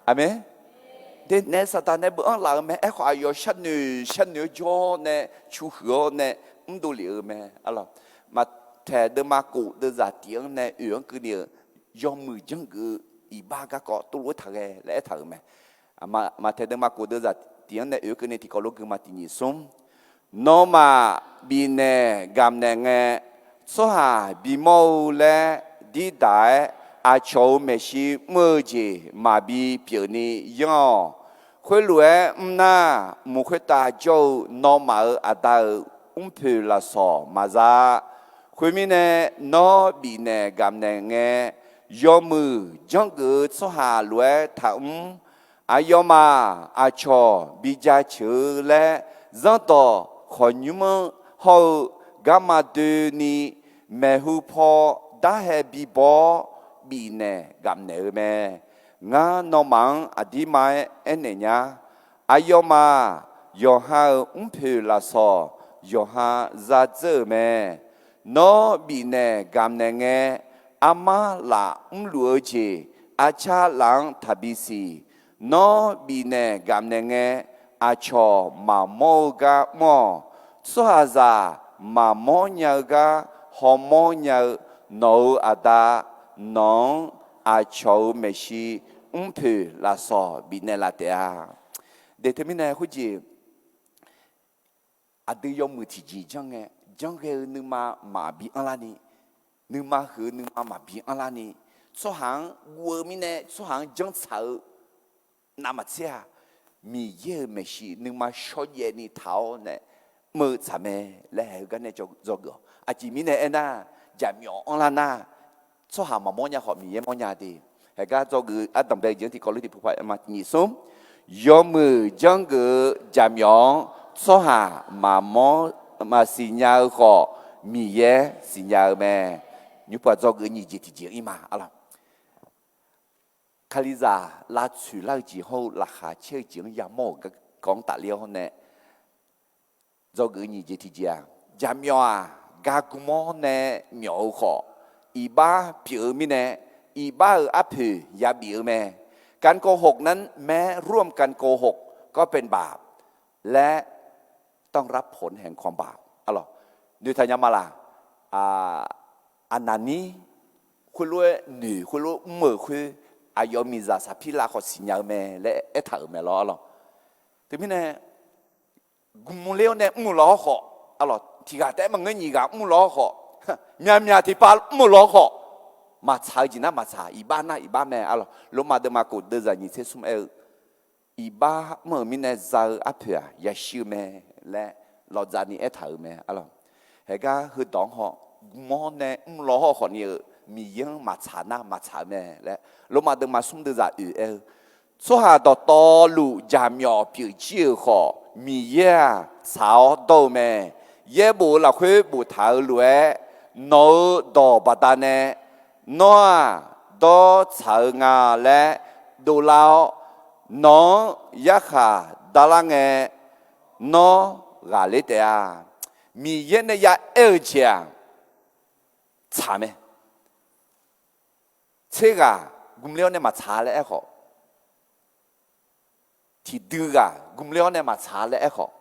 Aqmeq. De naef Saqdaq nae beu-anr laf-eu mae. Aerkhawf aqyawf sharnoeq sharnoeq-aer jawr nae cu huiq-awr nae mrdov lef-eu mae. Maqtaeq deuvma kof deuvzaq tiq-anr nae oeq-anr keuvni-euq yawmuiq janrgeuf-eu iqbax garkawv tov lof-aer taq ghae laer aertaq-euq mae. Maqtaeq deuvma kof deuvzaq tiq-anr nae oeq-anr keuvni tiqkawv lof gui ma. Tiq nyiq smr, nawmaf bifnaeq gamq naeq ngae, tsawrhaq bimawr-eu laer dirdaq-aer aqcawq-euq maeqshi mr-eu jeq maqbi pyeufni yanr-awq. Khoerlof-aer mr nar, mq khoertav jawr-eu nawmaf-euq Aqda-euq mrpoeq lafsawq maqza. Khoermirnae, nawr bifnaeq gamq naeq ngae, yawmuiq janrgeuf-eu tsawrhaq lof-aer taqmr. Aqyawfmaf aqcawq bi jaceuq-eu laer, zanrdawq khawqnymr-anr hawr-eu garma doeni, maeqhu paw darhae bibaw-awr bifnaeq gamq naeq-eu mae. Ngar nawmaf-anr aqdirma-aer aernaeq nya. Aqyawfmaf yawqha-euq mrpoeq lafsawq yawqha za dzeur-euq mae. Nawr bifnaeq gamq naeq ngae, armar laf mrluf-eu jeq arcar laf-anr taqbi siq. Nawr bifnaeq gamq naeq ngae, aqcawq maqmawr-eu gar mr-awq. Tsawrhaqzaq maqmawr nya-eu gar hawmawr nya-eu nawq-euq Aqda, nawq-anr aqcawq-euq maeqshi mrpoeq lafsawq bifnaeq laf taef-a. De teumirnae khoerjeq, aqdui yawmuiq tiqjeq janr ngae, janrghae-eu nuima maqbi anrlarni, nuima huiq-eu nuima maqbi anrlar ni, tsawrhaq-anr guv-eu mirnae tsawrhaq-anr janrtsaq-eu navmaqtser-aq, Miqyaer-euq maeqshi nuima shawrjaev ni taq-awr nae mr-eu tsaq mae laer haeq-eu gar nae dzawgeuf-awq. Aqjeq mirnae aernar, jaqmyawf anrlar nar, tsawrhaq maqmawr nya khawf Miqyaer mawrnya de. Haeq gar dzawgeuf-eu ardanqbae-eu jeq-anr tiqkawv lof tiqpov paq ma tiqnyif smr, yawmuiq janrgeuf-eu jaqmyawf-anr tsawrhaq maqmawr maqsiq nya-eu khawf, Miqyaer siqnya-eu mae. Nymrpov-aq dzawgeuf-eu nyiq jeq tiqjeq-anr ir ma. Kalizaq lavtsoeq lar-eu jeq hawr-eu laqkhaq caer-eu jeq-anr yamawr-euq garkawv-anr tafler-awr nae dzawgeuf-eu nyiq jeq tiqjeq-aq, jaqmyawf-aq, gar gmr-awr nae myawf-eu khawf, iqbax pyeuf-eu mirnae, iqbax-euq arpoeq yabif-eu mae. การโกหกนั้นแม้ร่วมกันโกหกก็เป็นบาป และต้องรับผลแห่งความบาป Noeqtaq nya ma laq? Aqnaqnir khoerlof-aer noeq khoerlof mr-euq khoer, aqyawf miqzaq saqpir lav khawf siqnya-eu mae laer aertaq-euq mae lawr, arlawq. Teumirnae, gmr ler-awr nae mr-eu lawr hawrkhawf, arlawq, tiq ghaq taef-aer maqngeur nyiq ghaq mr-eu lawr hawrkhawf, myaqmyaq tiqpav mr-eu lawr hawrkhawf, maqtsaq-eu jeq nar maqtsaq, iqbax nar iqbax mae, arlawq. Lormav deuvma kof deuvzaq nyiq tser smr aer-eu, iqbax mr-euq mirnae za-eu arpoeq-aq yashir-eu mae laer lawqdzaq ni aertaq-euq mae, arlawq. Haeq gar heudawq-anr haw, gmr-awr nae mr-eu lawr hawrkhawf ni-euq Miqyaer-anr maqtsaq nar maqtsaq-eu mae laer lormav deuvma smr deuvzaq oeq aer-eu, tsawrhaq dawqtawvluf jaqmyawf pyeuf jir-euq khawf, Miqyaer-aq tsaq-awr dawr-eu mae. Yaerbof-eu lafkhoer boftaq-eu lof-aer, nawq-euq dawq baqdanae nawr-aq dawr tsaq-eu nga laer dovlar-awr, nawq-anr yarkhaq darlar ngae, nawr ghaqler taef-a. Miqyaer nae ya aer-eu jeq-aq, tsaq mae. Tser ghaq gmr ler-awr nae maqtsaq laer aerkhawf, tiqdui ghaq gmr ler-awr nae maqtsaq laer aerkhawf,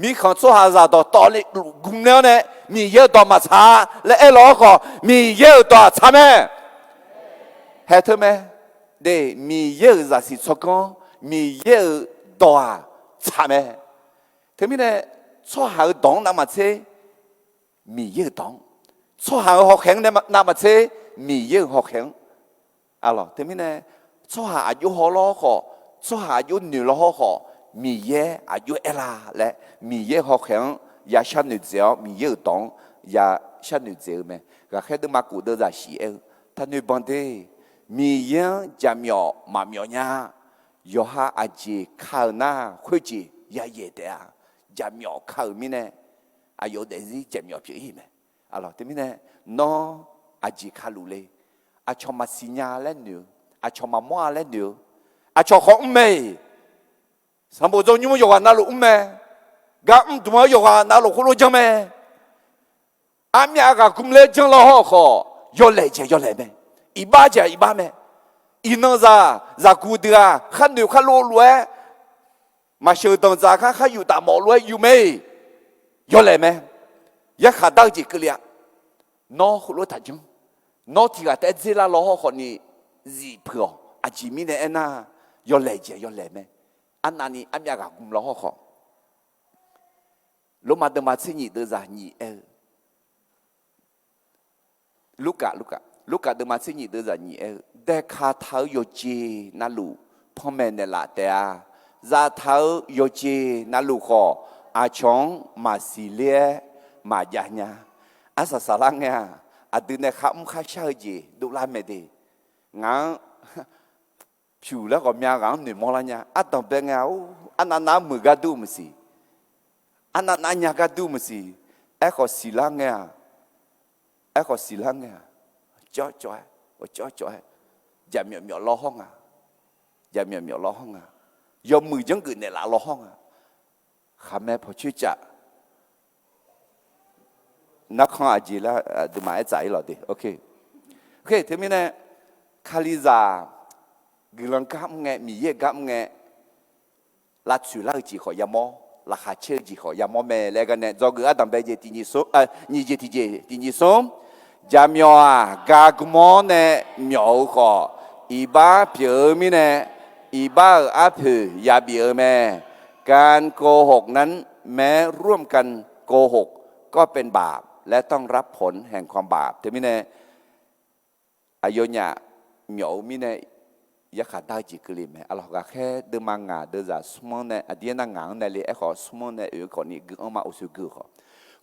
mirkhanq tsawrhaqzaq dawqtawvluf gmr ler-awr nae Miqyaer-euq dawq maqtsaq laer aer lawq hawrkhawf, Miqyaer-euq dawq-aq tsaq mae. Haeq teu mae. De, Miqyaer-euq zaqsiq tsawrganr, Miqyaer-euq dawq-aq tsaq mae. Teumirnae, tsawrhaq-euq dawq-anr navmaqtser Miqyaer-euq dawq-anr, tsawrhaq-euq hawkhaeq-anr navmaqtser Miqyaer-euq hawkhaeq-anr, arlawq. Teumirnae, tsawrhaq aqjox haw lawr hawrkhawf, tsawrhaq aqjox noeq lawr hawrkhawf, Miqyaer aqjox aer la laer Miqyaer-euq hawkhaeq-anr ya sharnoeq dzaeq-awr, Miqyaer-euq dawq-anr ya sharnoeq dzaeq-eu mae. Ghaqkhaer deuvma kof deuvzaq shif aer-eu, taqnoeq banq de. Miqyaer-anr jaqmyawf maqmyawf nya. Yawqha aqjeq ka-euq nar khoerjeq yayaeq taef-a. Jaqmyawf ka-euq mirnae, aqyawf-euq daefzir jaqmyawf pyeuf-ir mae. Arlawq, teumirnae, nawr aqjeq ka luf le. Aqcawq maqsiq nya laer noeq-eu, aqcawq maqmawr-a laer noeq-eu, aqcawq khawf mr mae. Sanqbof dzawnymr yawqghaq navluf mr mae. Gar mr dmq-anr yawqghaq navluf khoerlof janr mae. Armyav ghaq gmr ler janr lawr hawrkhawf, yawlaeq jeq yawlaeq mae. Iqbax jeq iqbax mae. Iqnan zaq zaqguq deuq-aq, khar noeq khar lov lof-aer, maqsheuq danqdzaq khar khar yuf taf mawf lof-aer yuf mae. Yawlaeq mae. Yarkhaq dar-eu jeq keuvle-a. Nawr heulof-aer taqjanr. Nawr tiq ghaq taef-aer dzer lar lawr hawrkhawf ni zif peuq-awq. Aqjeq mirnae aernar, yawlaeq jeq yawlaeq mae. Arnavni armyav ghaq gmr lawr hawrkhawf, Lormav deuvma tser nyiq deuvzaq nyiq aer-eu, Lurkaf, Lurkaf, Lurkaf deuvma tser nyiq deuvzaq nyiq aer-eu, daeqkaq taq-eu yawqjeq navluf panmaeq naeqlaf taef-a. Zaftaq-eu yawqjeq navluf khawf, aqcawq-anr maqsiq ler-aer maqjav nya. Arsaq saflar ngae-aq, aqdui nae kharmr kharshar-eu jeq dovlar mae de. Ngaq-anr pyuq laer ghawqmya ghaq-anr noeqmawr lar nya. Ardanqbae ngae-aq, arnav nav-anr muiq gar dur-eu maqsiq. Arnav nav nya gar dur-eu maqsiq. Aerkhawf siqlar ngae-aq, aerkhawf siqlar ngae-aq, cawv cawv-aer, cawv cawv-aer, jaqmyawf myawf lawr hawr nga. Jaqmyawf myawf lawr hawr nga. Yawmuiq janrgeuf naeqlaf lawr hawr nga. Khaqmae pawqcoer caf narkhan aqjeq lar, aqduimaf aer tsaf-ir lawq de. Oke, teumirnae, Kalizaq guiqlanq gar mr ngae, Miqyaer-euq gar mr ngae, lavtsoeq lar-eu jeq khawf yamawr, laqkhaq caer-eu jeq khawf yamawr mae laer gar nae dzawgeuf ardanqbae jeq tiq nyiq smr, nyiq jeq tiq jeq tiq nyiq smr. Jaqmyawf-aq, gar gmr-awr nae myawf-eu khawf, iqbax pyeuf-eu mirnae, iqbax-euq arpoeq yabif-eu mae. การโกหกนั้นแม้ร่วมกันโกหกก็เป็นบาป และต้องรับผลแห่งความบาป Teumirnae, aqyawfnyaf myawf-eu mirnae yarkhaq dar-eu jeq keuvle mae. Arlawq, ghaqkhaer deuvma ngaq deuvzaq smr-anr nae aqdir aernar ngaq-anr nae le, aerkhawf smr-anr nae oe-eu khawfni gui-anr ma, uqshoe gui-eu khawf.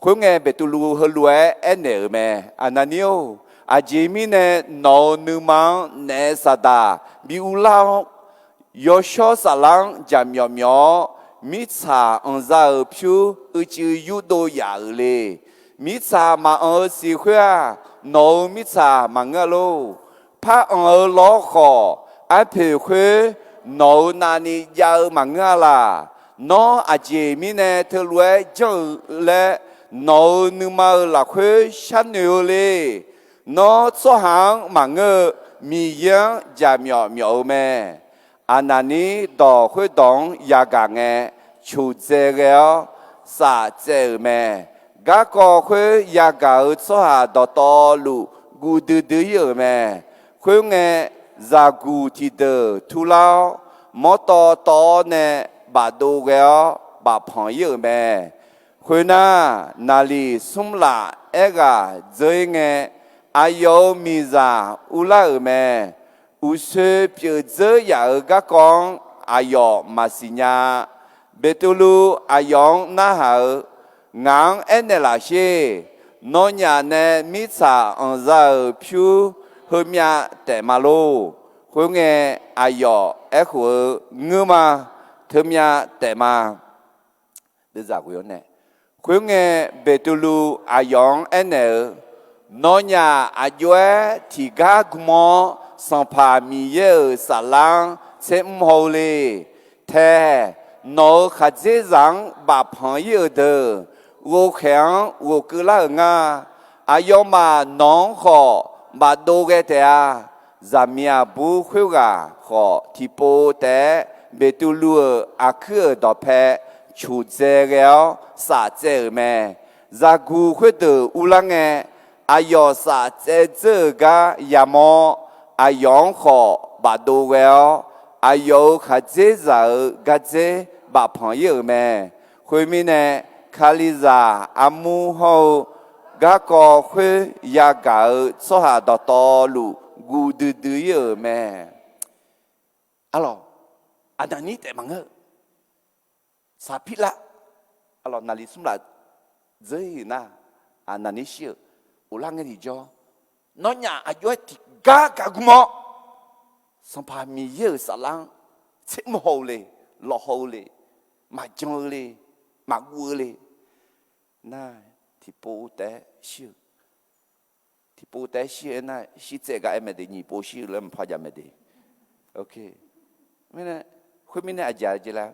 Khoerngae, Beqtuvluv heulof-aer aernaeq-euq mae. Aqnaqnir-or, aqjeq mirnae nawq-euq nuima-anr naef saqdaq bi urlar-awr, yawshawr saflar-anr jaqmyawf myawf-awr, mirtsaq anqza-euq pyur uicuiv yurdov yaf-euq le. Mirtsaq maqanq-eu siq khoer-aq, nawq-euq mirtsaq maqngeur-a lor. Par anq-eu lawr khawf, arpoeq khoer nawq-euq navni jav-eu maqngeur-a laq. Nawr aqjeq mirnae teulof-aer janr-eu laer, nawq-euq nuima-euq lafkhoer sharnoeq-eu le. Nawr tsawrhaq-anr maqngeur-eu, Miqyaer-anr jaqmyawf myawf-eu mae. Aqnaqnir dawq khoerdawq-anr yagaq ngae, coqdzae ghae-awr saf tsaev-euq mae. Garkawv khoer yagaq-euq tsawrhaq dawqtawvluf guv duidui ir-euq mae. Khoerngae, zaqguq tiqdeuq turlar-awr, mawrtawv tawv-awr nae bafdov ghae-awr bafpanq ir-euq mae. Khoernar, naqliq smr laf aerghaq dzeur-ir ngae, aqyawf-euq miqzaq urlar-euq mae. Uqshoe pyeuf dzeur yaf-euq garkawv-anr aqyawf maqsiq nya-a. Beqtuvluv aqyawf-anr narhaq-eu, Ngaq-anr aernaeq laf sher. Nawnyaf nae mirtsaq anqza-euq pyur heumyav taef ma lor. Khoerngae, aqyawf aerkhof-eu, Ngeur ma. Teumyav taef ma. Deuvzaq ghoe-awr nae, khoerngae, Beqtuvluv aqyawf-anr aernaeq-eu, Nawnyaf aqjox-aer tiqgar gm-awr, Sanqpaq Miqyaer-euq saflar-anr tsermr haw-eu le. Tae, nawq-euq khaqdzerzaq-anr bafpanq ir-euq deuq, ghovkhaeq-anr ghofkeuv lar-euq nga. Aqyawfmaf nawq-anr khawf bafdov ghae taef-a. Zaqmiq aqbur khoerghaq khawf, tiqpov taef-aer Beqtuvluv-euq aqkuir-euq dawqpae coqdzae ghae-awr saf tsaev-euq mae. Zaqguq khoerdeuq urlar ngae, aqyawf saf tsaev dzeur-euq gar yamawr-awr, aqyawf-anr khawf bafdov ghae-awr, aqyawf-euq khaqdzerzaq-euq gardzer bafpanq ir-euq mae. Khoermirnae, Kalizaq armur hawr-eu garkawv khoer yagaq-eu tsawrhaq dawqtawvluf guv duidui ir-euq mae. Arlawq, Aqnaqnir taef maqngeur-eu, Saqpirlav, arlawq, naqliq smr laf dzeur-ir-euq nar, Aqnaqnir shir-euq, ghoflar ngae tiqjawr, Nawnyaf aqjox-aer tiqgar gaq gm-awr, Sanqpaq Miqyaer-euq saflar-anr tsermr haw-eu le, lawqhaw-eu le, maqjan-eu le, maqguv-eu le. Nar, tiqpov taef-aer shir-eu, tiqpov taef-aer shir-eu aernar, shir tsaev gar aer mae de, nyiq pov shir-eu laer maqpar jav mae de. Mirnae, khoermirnae aqjeq-a jeq laer,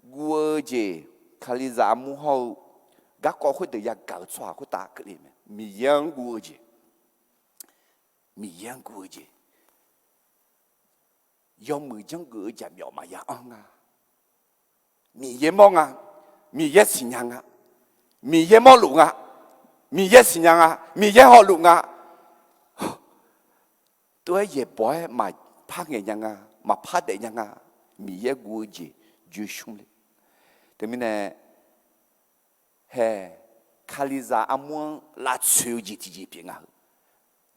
guv-eu jeq, Kalizaq armur hawr-eu garkawv khoerdeuq yagaq-eu tsawrhaq khoertav keuvle mae. Miqyaer-anr guv-eu jeq, Miqyaer-anr guv-eu jeq, yawmuiq janrgeuf-eu jaqmyawf maqya anr nga. Miqyaer mawr nga, Miqyaer siqnya nga, Miqyaer mawrluf nga, Miqyaer siqnya nga, Miqyaer hawluf nga. Tov-aer yaeqbawq-aer maqpar ngaeq nya nga, maqpar daef nya nga. Miqyaer guv-eu jeq joeqshmr le. Teumirnae, hae, Kalizaq armur-anr lavtsoeq-eu jeq tiqjeq pyeuf nga heu.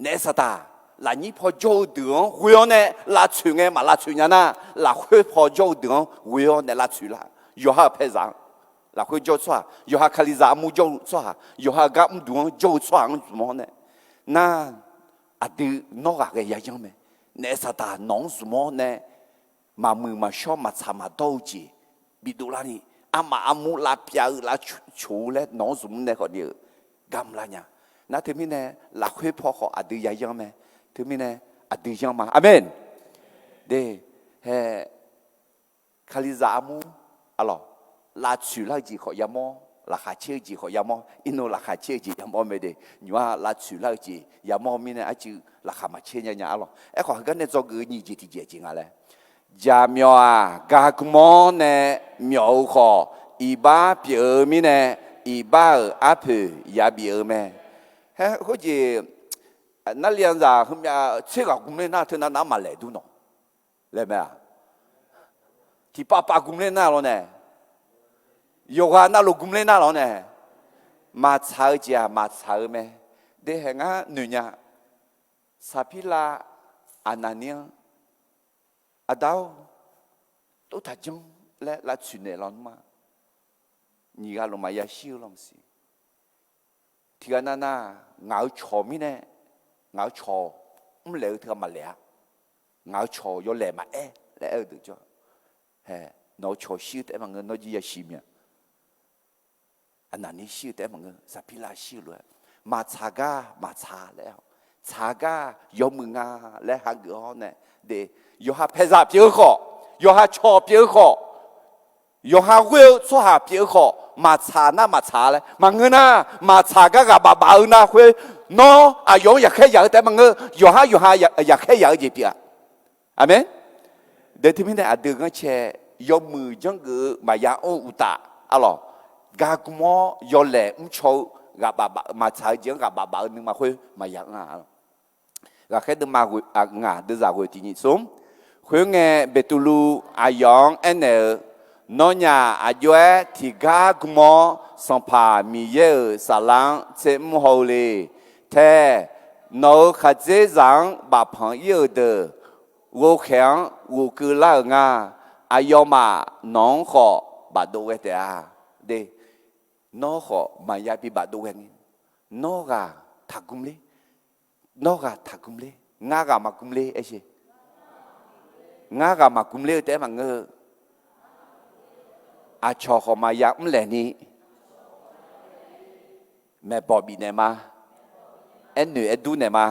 Naef saqdaq, lafnyir paw jawr-eu deuq-anr ghoe-awr nae lavtsoeq ngae maq lavtsoeq nya nar, lafkhoer paw jawr-eu deuq-anr ghoe-awr nae lavtsoeq lar. Yawqha-euq paezaq-anr, lafkhoer jawr-eu tsawrhaq, yawqha Kalizaq armur jawr-eu tsawrhaq, yawqha-euq gar mrdeuq-anr jawr-eu tsawrhaq-anr zmq-awr nae, nar, aqdui nawr ghaqghae yayanr mae. Naef saqdaq nawq-anr zmq-awr nae, maqmuiq maqshawr maqtsaq maqdawr-eu jeq bidov larni, armaf armur lavpyav-eu lavcoq-eu laer nawq-anr zmq nae khawfni-eu gar mrlar nya. Nar teumirnae, lafkhoer paw khawf aqdui yayanr mae. Teumirnae, aqdui yanr ma. Aqmeq. De, hae, Kalizaq armur, arlawq, lavtsoeq lar-eu jeq khawf yamawr, laqkhaq caer-eu jeq khawf yamawr, irnu laqkhaq caer-eu jeq yamawr mae de. Nymq-aq lavtsoeq lar-eu jeq yamawr mirnae arcuiv laqkhaq maqcaer nya nya, arlawq. Aerkhawf heugar nae dzawgeuf-eu nyiq jeq tiqjeq jeq nga laer, jaqmyawf-aq, gaqgm-awr nae myawf-eu khawf, iqbax pyeuf-eu mirnae, iqbax-euq arpoeq yabif-eu mae. Haer, khoerjeq, narli-anr zaq heumyav tser ghaq gmler nar teunav nav maqlaeq dur nawq laer mae-aq. Tiqpav pav gmler nar lawr nae, yawqghaq navluf gmler nar lawr nae, maqtsaq-eu jeq-aq maqtsaq-eu mae. De hae ngar noeq nya. Saqpirlav Aqnaqnir-anr, Aqda-or, tov taq janr laer lavtsoeq naeq lawnmr-a. Nyiq ghaq luf maqya shir-eu lawr maqsiq. Tiqghaq navnav, ngaq-euq cawq mirnae, ngaq-euq cawq mrlaeq-eu teughaq maqlaeq-a. Ngaq-euq cawq yawlaeq maqaer laer aer-eu deuq jawr. Nawq-eu cawq shir-eu taef-aer maqngeur, nawr jir yasiq mya. Aqnaqnir shir-eu taef-aer maqngeur, Saqpirlav shir-eu lof-aer, maqtsaq gar maqtsaq laer-awq. Tsaq gar yawmuiq nga laer hageuf-awr nae, de, yawqha paeqzaq pyeuf-eu khawf, yawqha cawq pyeuf-eu khawf, yawqha ghoer-eu tsawrhaq pyeuf-eu khawf, maqtsaq nar maqtsaq laer maqngeur nar, maqtsaq gar ghaq baf baf-eu nar khoer, nawr aqyawf-anr yaqkhaer yaq-eu taef-aer maqngeur, yawqhar yawqha yaqkhaer yaq-eu jeq pyeuf-a. Aqmeq. De teumirnae aqdui ghanrcae yawmuiq janrgeuf-eu maqya anr-eu uqtaf, arlawq, gargm-awr yawlaeq mrcaw-eu ghaq baf baf-eu, maqtsaq-eu jeq-anr ghaq baf baf-eu nuima khoer maqya anr-a. Ghaqkhaer deuvma ngaq deuvzaq ghoeq tiq nyiq smr. Khoerngae, Beqtuvluv aqyawf-anr aernaeq-eu, Nawnyaf aqjox-aer tiqgar gm-awr Sanqpaq Miqyaer-euq saflar-anr tser mr haw-eu le. Tae, nawq-euq khaqdzerzaq-anr bafpanq ir-euq deuq ghovkhaeq-anr ghofkeuv lar-euq nga. Aqyawfmaf nawq-anr khawf bafdov ghae taef-a. De, nawr khawf maqya bi bafdov ghae ngae, nawr ghaq taqgm ler, nawr ghaq taqgm ler, ngar ghaq maqgm ler aer sher. Ngar ghaq maqgm ler-eu taef-aer maqngeur-eu, aqcawq khawf maqya mrlaeq ni, maeqbawq bifnaeq ma, aernoeq aerdur naeq ma.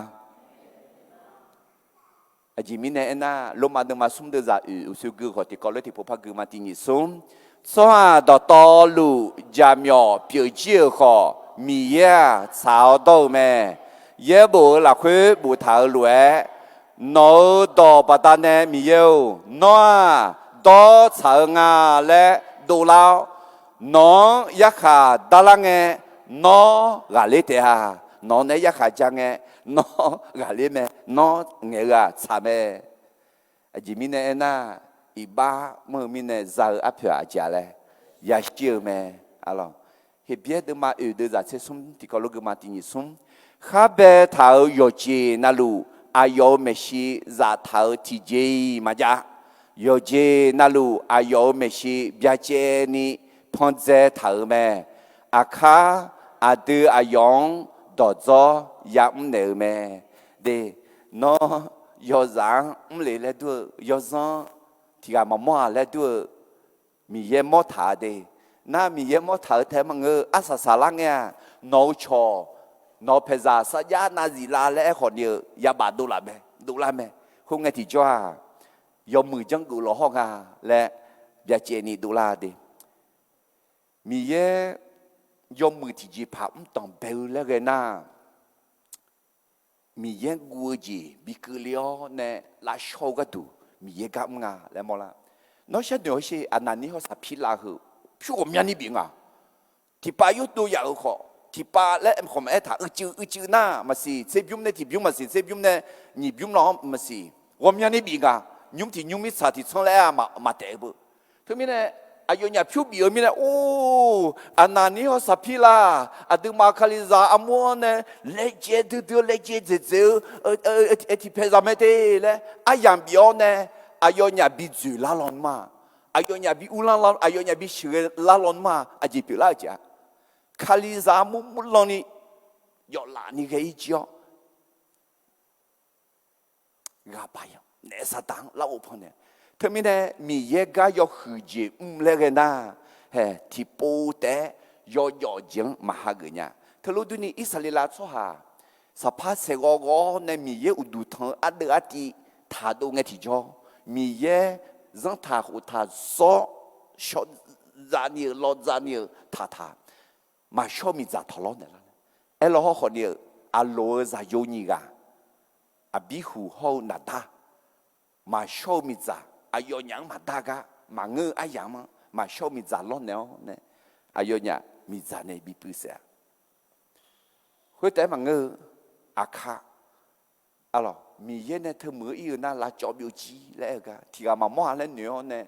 Aqjeq mirnae aernar, Lormav deuvma smr deuvzaq oeq uqshoe gui khawf tiqkawv lof tiqpov par gui ma. Tiq nyiq smr. Tsawrhaq dawqtawvluf jaqmyawf pyeuf jir-euq khawf, Miqyaer-aq tsaq-awr dawr-eu mae. Yaerbof-euq lafkhoer boftaq-euq lof-aer, nawq-euq dawq baqdanae Miqyaer-or, nawr-aq dawr tsaq-eu nga laer dovlar-awr, nawq-anr yarkhaq darlar ngae, nawr ghaqler taef-a. Nawq-anr nae yarkhaq ja ngae, nawr ghaqler mae, nawr ngaeq-eu-aq tsaq mae. Aqjeq mirnae aernar, iqbax mr-eu mirnae za-eu arpoeq-aq aqjeq-a laer yashir-eu mae. Heqbyaer deuvma oeq deuvzaq tser smr tiqkawv lof gui ma. Tiq nyiq smr. Khar baetaq-euq yawqjeq navluf, aqyawf-euq maeqshi zaftaq-euq tiqjeq-iq maqjav. Yawqjeq navluf aqyawf-euq maeqshi byacaevni pandzae taq-euq mae. Aqkar aqdui aqyawf-anr dawqdzawr yamr naeq-eu mae. De, nawr yawzaf-anr mrle laer dur-eu, yawzanr tiqghaq maqmawr-a laer dur-eu, Miqyaer mawr taq-a de. Nar Miqyaer mawr taq-eu taef-aer maqngeur-eu, arsaq saqlar ngae-aq, nawq-eu cawq, nawq-eu paeqzaq sarjax nav ziflar laer aerkhawf ni-eu yabaf dovlaf mae, dovlar mae. Khoerngae tiqjawr-aq, yawmuiq janrgeuf lawq hawr nga laer byacaevni dovlar de. Miqyaer yawmuiq tiqjeqpaq mrdanq bae-eu laer ghae nar, Miqyaer guv-eu jeq bi keuvle-awr nae lavshawr-eu gharduq Miqyaer gar mr nga laer mawrlar. Nawr sharnoeq hawsher, Aqnaqnir hawr Saqpirlav heu pyur ghawqmyani bif nga. Tiqpav yurdov yaf-euq khawf, tiqpav laer khawf maqaer taq, uicuiv uicuiv nar maqsiq, tserbymr nae tiqbymr maqsiq, tserbymr nae nyiqbymr lar-anr maqsiq, ghawqmyani bif nga. Nymr tiq nymr mirtsaq tiqtsanr laer-a maqtaef-eu beu. Teumirnae aqyawfnyaf pyur bif-eu mirnae, or, Aqnaqnir hawr Saqpirlav aqduimaf-euq Kalizaq armur-anr nae laejae duidui-eu laejae dzaeqdzaeq-eu aer tiqpaeq zaq mae te laer aryamq bif-awr nae, aqyawfnyaf bi dzoeqlar lawnmr-a, aqyawfnyaf bi uvlanr, aqyawfnyaf bi sheuqghae lar lawnmr-a. Aqjeq pyeuflar-eu jeq-aq, Kalizaq armur murlan ni yawflaf ni ghae-ir jir-awr, ghaq paq-a naef Saqdaq-anr larghov pannaeq. Teumirnae Miqyaer gar yawhuiq jeq mr laer ghae nar, hae tiqpov taef-aer yawjawf jeq-anr maqhageuf nya. Teulof durni Irsaqleqlav tsawrhaq saqpar saeqghawv ghawv-awr nae Miqyaer uqduq tanq-eu ardeuv artiv taqdov ngae tiqjawr, Miqyaer zanrtaq khoftaq zawr shawr dzaqni-euq lawr dzaqni-euq taqtaq, maqshawr-eu miqdzaq tawqlawr naeqlar. Aerlawr hawrkhawf ni-euq aqloq-eu zaqyo nyiq ghaq, Aqbirhuq hawr-eu Naqdar, maqshawr-eu miqdzaq, aqyawfnyaf-anr maqdar gar maqngeur-eu aryamq-anr maqshawr-eu miqdzaq lawrnaeq-awr nae, aqyawfnyaf miqdzaq nae bi puiv saef-a. Khoertaef-aer maqngeur-eu, aqkar, aqlawq, Miqyaer nae teumuiq-eu ir-eu nar lavcawv byovjir laer aer-eu gar tiqghaq maqmawr-a laer noeq-awr nae,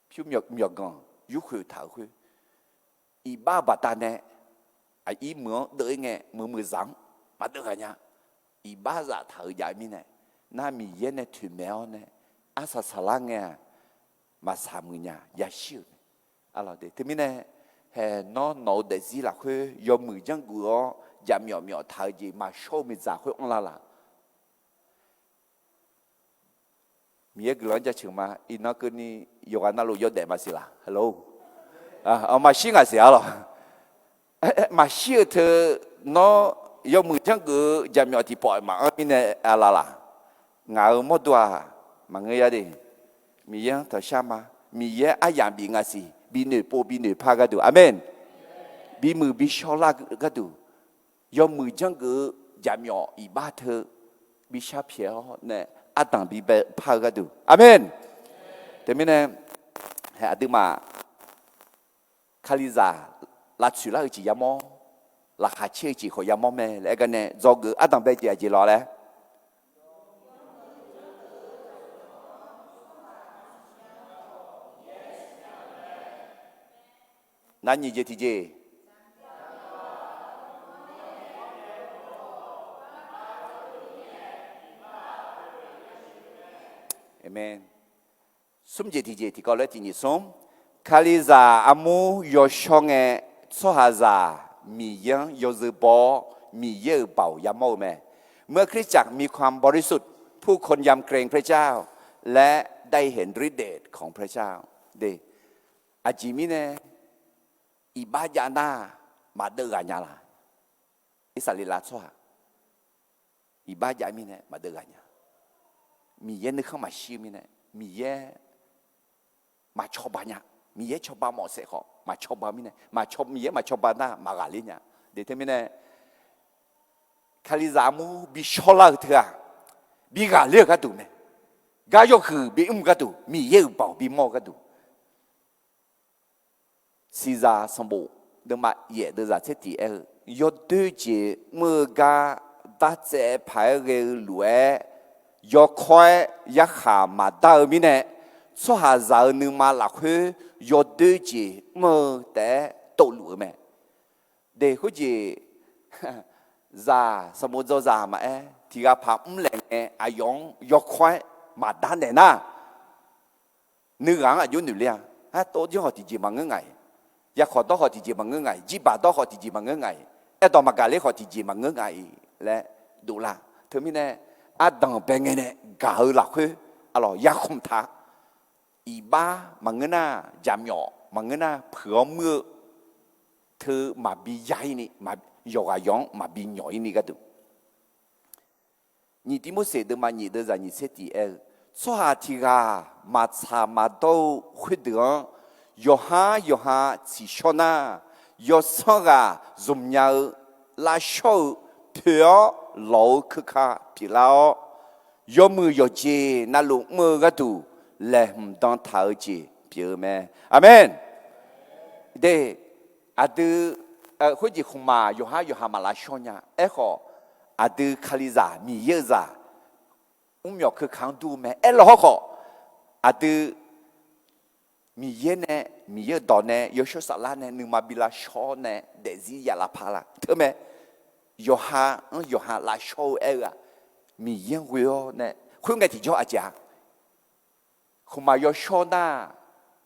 pyur myawqganq yurkhoeq taq-euq khoer, iqbax-eu baqdanae aqir meuq-anr deuv-ir ngae, meuq meuqzaq-anr maqdeuv ghaq nya. iqbax zaftaq-euq jav-eu mirnae, nar Miqyaer nae toeqmaeq-awr nae arsaq saqlar ngae-aq, maqsaq muiq nya, yashir-euq mae. Teumirnae, hae nawr nawq-eu daefzir lafkhoer yawmuiq janrgeuf-awr jaqmyawf myawf taq-eu jeq maqshawr-eu miqdzaq khoer anrlar laq. Miqyaer guiqlanq-anr jaceuq ma. Iqnan keuvni yawqghaq navluf yawdaef maqsiq laq, halo. Maqshir ngaq siq-a lawq. Maqshir-eu teu, nawr yawmuiq janrgeuf-eu jaqmyawf tiqpawf maqanr mirnae arlar laq. Ngaq-euq mawrdo-aq, maqngeur ya de. Miqyaer-anr tanqshar ma. Miqyaer aryamq bif ngaq siq, binoeq pov binoeq par gharduq, aqmeq. Bimuiq bishawr lar gharduq, yawmuiq janrgeuf-eu jaqmyawf iqbax teu bishar pyaeq-awr nae ardanq bibae par-eu gharduq, aqmeq. Teumirnae, aqduimaf Kalizaq lavtsoeq lar-eu jeq yamawr, laqkhaq caer-eu jeq khawf yamawr mae laer aer gar nae dzawgeuf ardanq bae jeq aqjeq lawq laer. Nar nyiq jeq tiqjeq. Aqmeq. Smr jeq tiqjeq tiqkawv lof-aer tiq nyiq smr. Kalizaq armur yawshawr ngae, tsawrhaqzaq Miqyaer-anr yawzeu baw-awr, Miqyaer-euq baoq yamawr-eu mae. เมื่อคริสตจักรมีความบริสุทธิ์ ผู้คนยำเกรงพระเจ้า และได้เห็นฤทธิ์เดชของพระเจ้า Aqjeq mirnae, iqbax jav nar maqdeuv ghaq nya laq. Irsaqleqlav tsawrhaq iqbax jav mirnae maqdeuv ghaq nya. Miqyaer nuikhanr maqshir-eu mirnae, Miqyaer maqcawba nya. Miqyaer cawba mawf saef khawf maqcawba mirnae, Miqyaer maqcawba nar maqghaqler nya. Teumirnae, Kalizaq armur bishawr lar-eu teu-aq, bighaqler-eu gharduq mae. Gar yawhuiq bimr gharduq, Miqyaer-euq baoq bimawr-eu gharduq. Siqzaq sanqbof deuvma yaef deuvzaq tser tiq aer-eu, yawdoer jeq mr-eu gar dartsaev paq-aer ghae-eu lof-aer, yawkawr-aer yarkhaq maqdar-eu mirnae, tsawrhaqzaq-euq nuima lafkhoer yawdoer jeq mr-eu taef-aer tovluf-eu mae. De khoerjeq, zaq sanqbof dzawzaq maqaer, tiq ghaq paq mrlaeq ngae aqyawf-anr yawkawr-aer maqdar naeq nar, nuighaq-anr aqjox noeq ler-a. Artov janr khawf tiqjeq maqngeur ngaq-iq, yarkhawq dawr khawf tiqjeq maqngeur ngaq-iq, jirbaq dawr khawf tiqjeq maqngeur ngaq-iq, aerdawq maqgaq ler khawf tiqjeq maqngeur ngaq-iq laer dovlar. Teumirnae, ardanq bae ngae nae gaq-eu lafkhoer, arlawq yarkhmq taq, iqbax maqngeur nar, jaqmyawf maqngeur nar, puiq-awr muir-eu teu maqbi ya-ir ni, yawqghaq yawq-anr maqbi nyawq-ir ni gharduq. Nyiq Tivmorseq deuvma nyiq deuvzaq nyiq tser tiq aer-eu, tsawrhaq tiq ghaq maqtsaq maqdawr-eu khoerdeuq-anr yawqhar yawqha tsiqshawr nar, yawsanr ghaq zmq nya-eu lavshawr-eu poeq-awr lawq-eu keuka pyeuflar-awr, yawmuiq yawqjeq navluf mr-eu gharduq laeqhmq dan taq-eu jeq pyeuf-eu mae. Aqmeq. De, aqdui, khoerjeq khmqmaq yawqhar yawqha maqlavshawr nya. Aerkhawf, aqdui Kalizaq Miqyaer-eu zaq mrmyawq keuka-anr dur-eu mae. Aerlaw hawrkhawf, aqdui Miqyaer nae, Miqyaer-euq dawq nae yawshawr saflar nae nuima bi lavshawr nae daefzir ya lavpaq la teu mae. Yawqha-anr yawqha lavshawr-eu aer-eu-aq, Miqyaer-anr ghoe-awr nae khoerngae tiqjawr aqjeq-a. Khmqmaq yawshawr nar,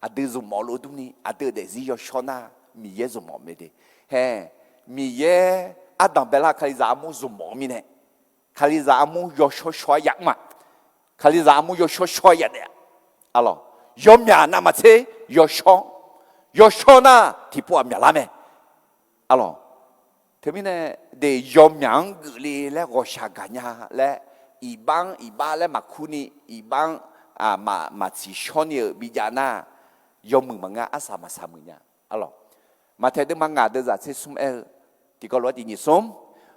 aqdui zmqmawf lof durni aqdui-euq daefzir yawshawr nar, Miqyaer zmqmawf mae de. Hae, Miqyaer ardanq baelar Kalizaq armur zmqmawf-eu mirnae, Kalizaq armur yawshawr shawr-aer ya mr-a. Kalizaq armur yawshawr shawr-aer ya daef-a. Arlawq, yawmyaq navmaqtser yawshawr, yawshawr nar tiqpov-aq myaqlar mae. Arlawq, teumirnae, de yawmyaq-anr geufle laer ghawqshaq gaqnya laer, iqbax-anr iqbax laer maqkur ni, iqbax-anr maq, maqtsiqshawr ni-euq bijav nar, yawmuiq maqngeur, arsaq maqsaq muiq nya. Arlawq, Maqtaeq deuvma ngaq deuvzaq tser smr aer-eu, tiqkawv lof-aer tiq nyiq smr,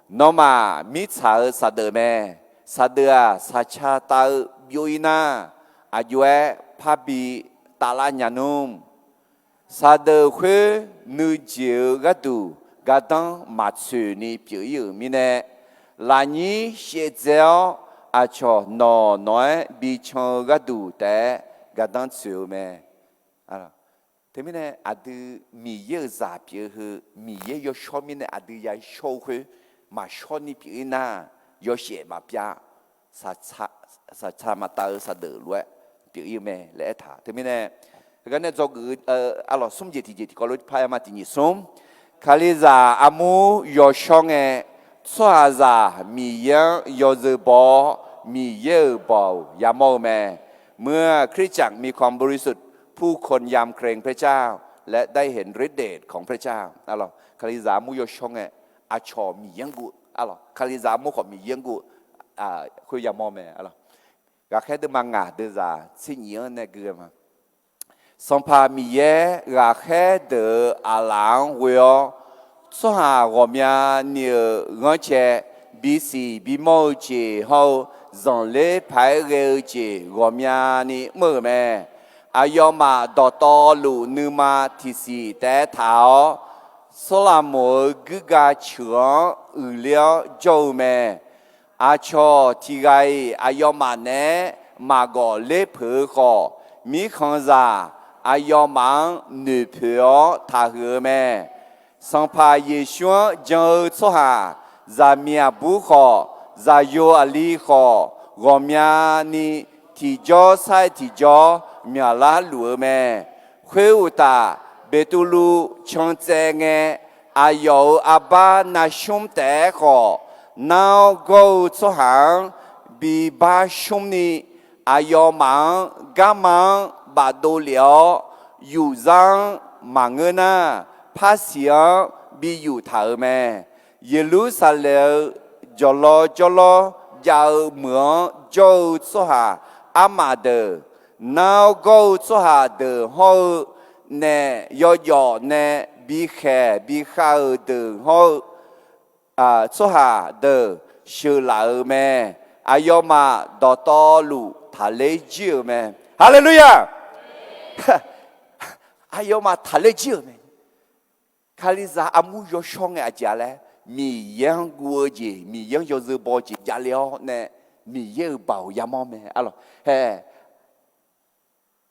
nawmaf mirtsaq-euq saqdeuf mae. Saqdeuf-aq, saqca tav-eu byov-ir nar, aqjox-aer parbi tavlar nya nmr. Saqdeuf khoer nuijeq-eu gharduq gardanr maqtsoeq ni pyeuf-ir-euq mirnae, lafnyir shaevdzae-awr aqcawq nawq nawq-aer bican-eu gharduq taef-aer gardanr tsoeq-eu mae. Teumirnae aqdui Miqyaer-euq zaq pyeuf-eu heu, Miqyaer yawshawr mirnae aqdui yashawr-eu khoer maqshawr ni pyeuf-ir nar, yawshaef maqpyav, saqtsaq maqtav-eu saqdeuq lof-aer pyeuf-ir-eu mae laer aertaq. Teumirnae, heugar nae dzawgeuf-eu, arlawq smr jeq tiqjeq tiqkawv lof par aer ma, tiqnyif smr. Kalizaq armur yawshawr ngae, tsawrhaqzaq Miqyaer-anr yawzeu baw-awr, Miqyaer-euq baoq yamawr-eu mae. เมื่อคริสตจักรมีความบริสุทธิ์ ผู้คนยำเกรงพระเจ้า และได้เห็นฤทธิ์เดชของพระเจ้า Kalizaq armur yawshawr ngae, aqcawq Miqyaer-anr guv, arlawq Kalizaq armur khawf Miqyaer-anr guv, khoer yamawr mae, arlawq. Ghaqkhaer deuvma ngaq deuvzaq tser nyif-anr nae gui-eu ma. Sanqpaq Miqyaer ghaqkhaer deuq-euq aqlaf-anr ghoe-awr, tsawrhaq ghawqmyani-euq ghanrcae, bisiq bimawr-eu jeq hawr-eu, zanqler paq-aer ghae-eu jeq ghawqmyani mr-euq mae. Aqyawfmaf dawqtawvluf nuima tiqsiq taef-aer taq-awr, Sawrlaqmoq-euq guirga ceuq-anr uiqler-awr jawr-eu mae. Aqcawq tiqghaq-iq aqyawfmaf naeq-aer maqgawf ler peuq-eu khawf, mirkhanqzaq aqyawfmaf-anr noeqpoeq-awr taqhuiq-eu mae. Sanqpaq Yeqsur-anr jan-eu tsawrhaq, zaqmiq aqbur khawf, zaqyo aqli khawf, ghawqmyani tiqjawr sar-aer tiqjawr myaqlar luf-eu mae. Khoeruqtaf, Beqtuvluv can tsaev ngae, aqyawf-euq arbar navsmr taef-aer khawf, nar-awr gawr-eu tsawrhaq-anr bibar smrni, aqyawfmaf-anr garma-anr bafdov lef-awr, yufzar-anr maqngeur nar, parsiq-anr bi yuf taq-euq mae. Yeqlursaqlaeq-eu jawqlawr jawrlawr jav-eu meuq-anr jawr-eu tsawrhaq armaf deuq, nar-awr gawr-eu tsawrhaq deuq hawr-eu, naef yawjawf nae bikhaeq bikhav-euq deuq hawr-eu, tsawrhaq deuq sheuqlaf-euq mae. Aqyawfmaf dawqtawvluf taqler jir-euq mae. Haleluya! Aqyawfmaf taqler jir-euq mae. Kalizaq armur yawshawr ngae aqjeq-a laer, Miqyaer-anr guv-eu jeq, Miqyaer-anr yawzeu baw-eu jeq javle-awr nae, Miqyaer-euq baoq yamawr mae, arlawq. Hae,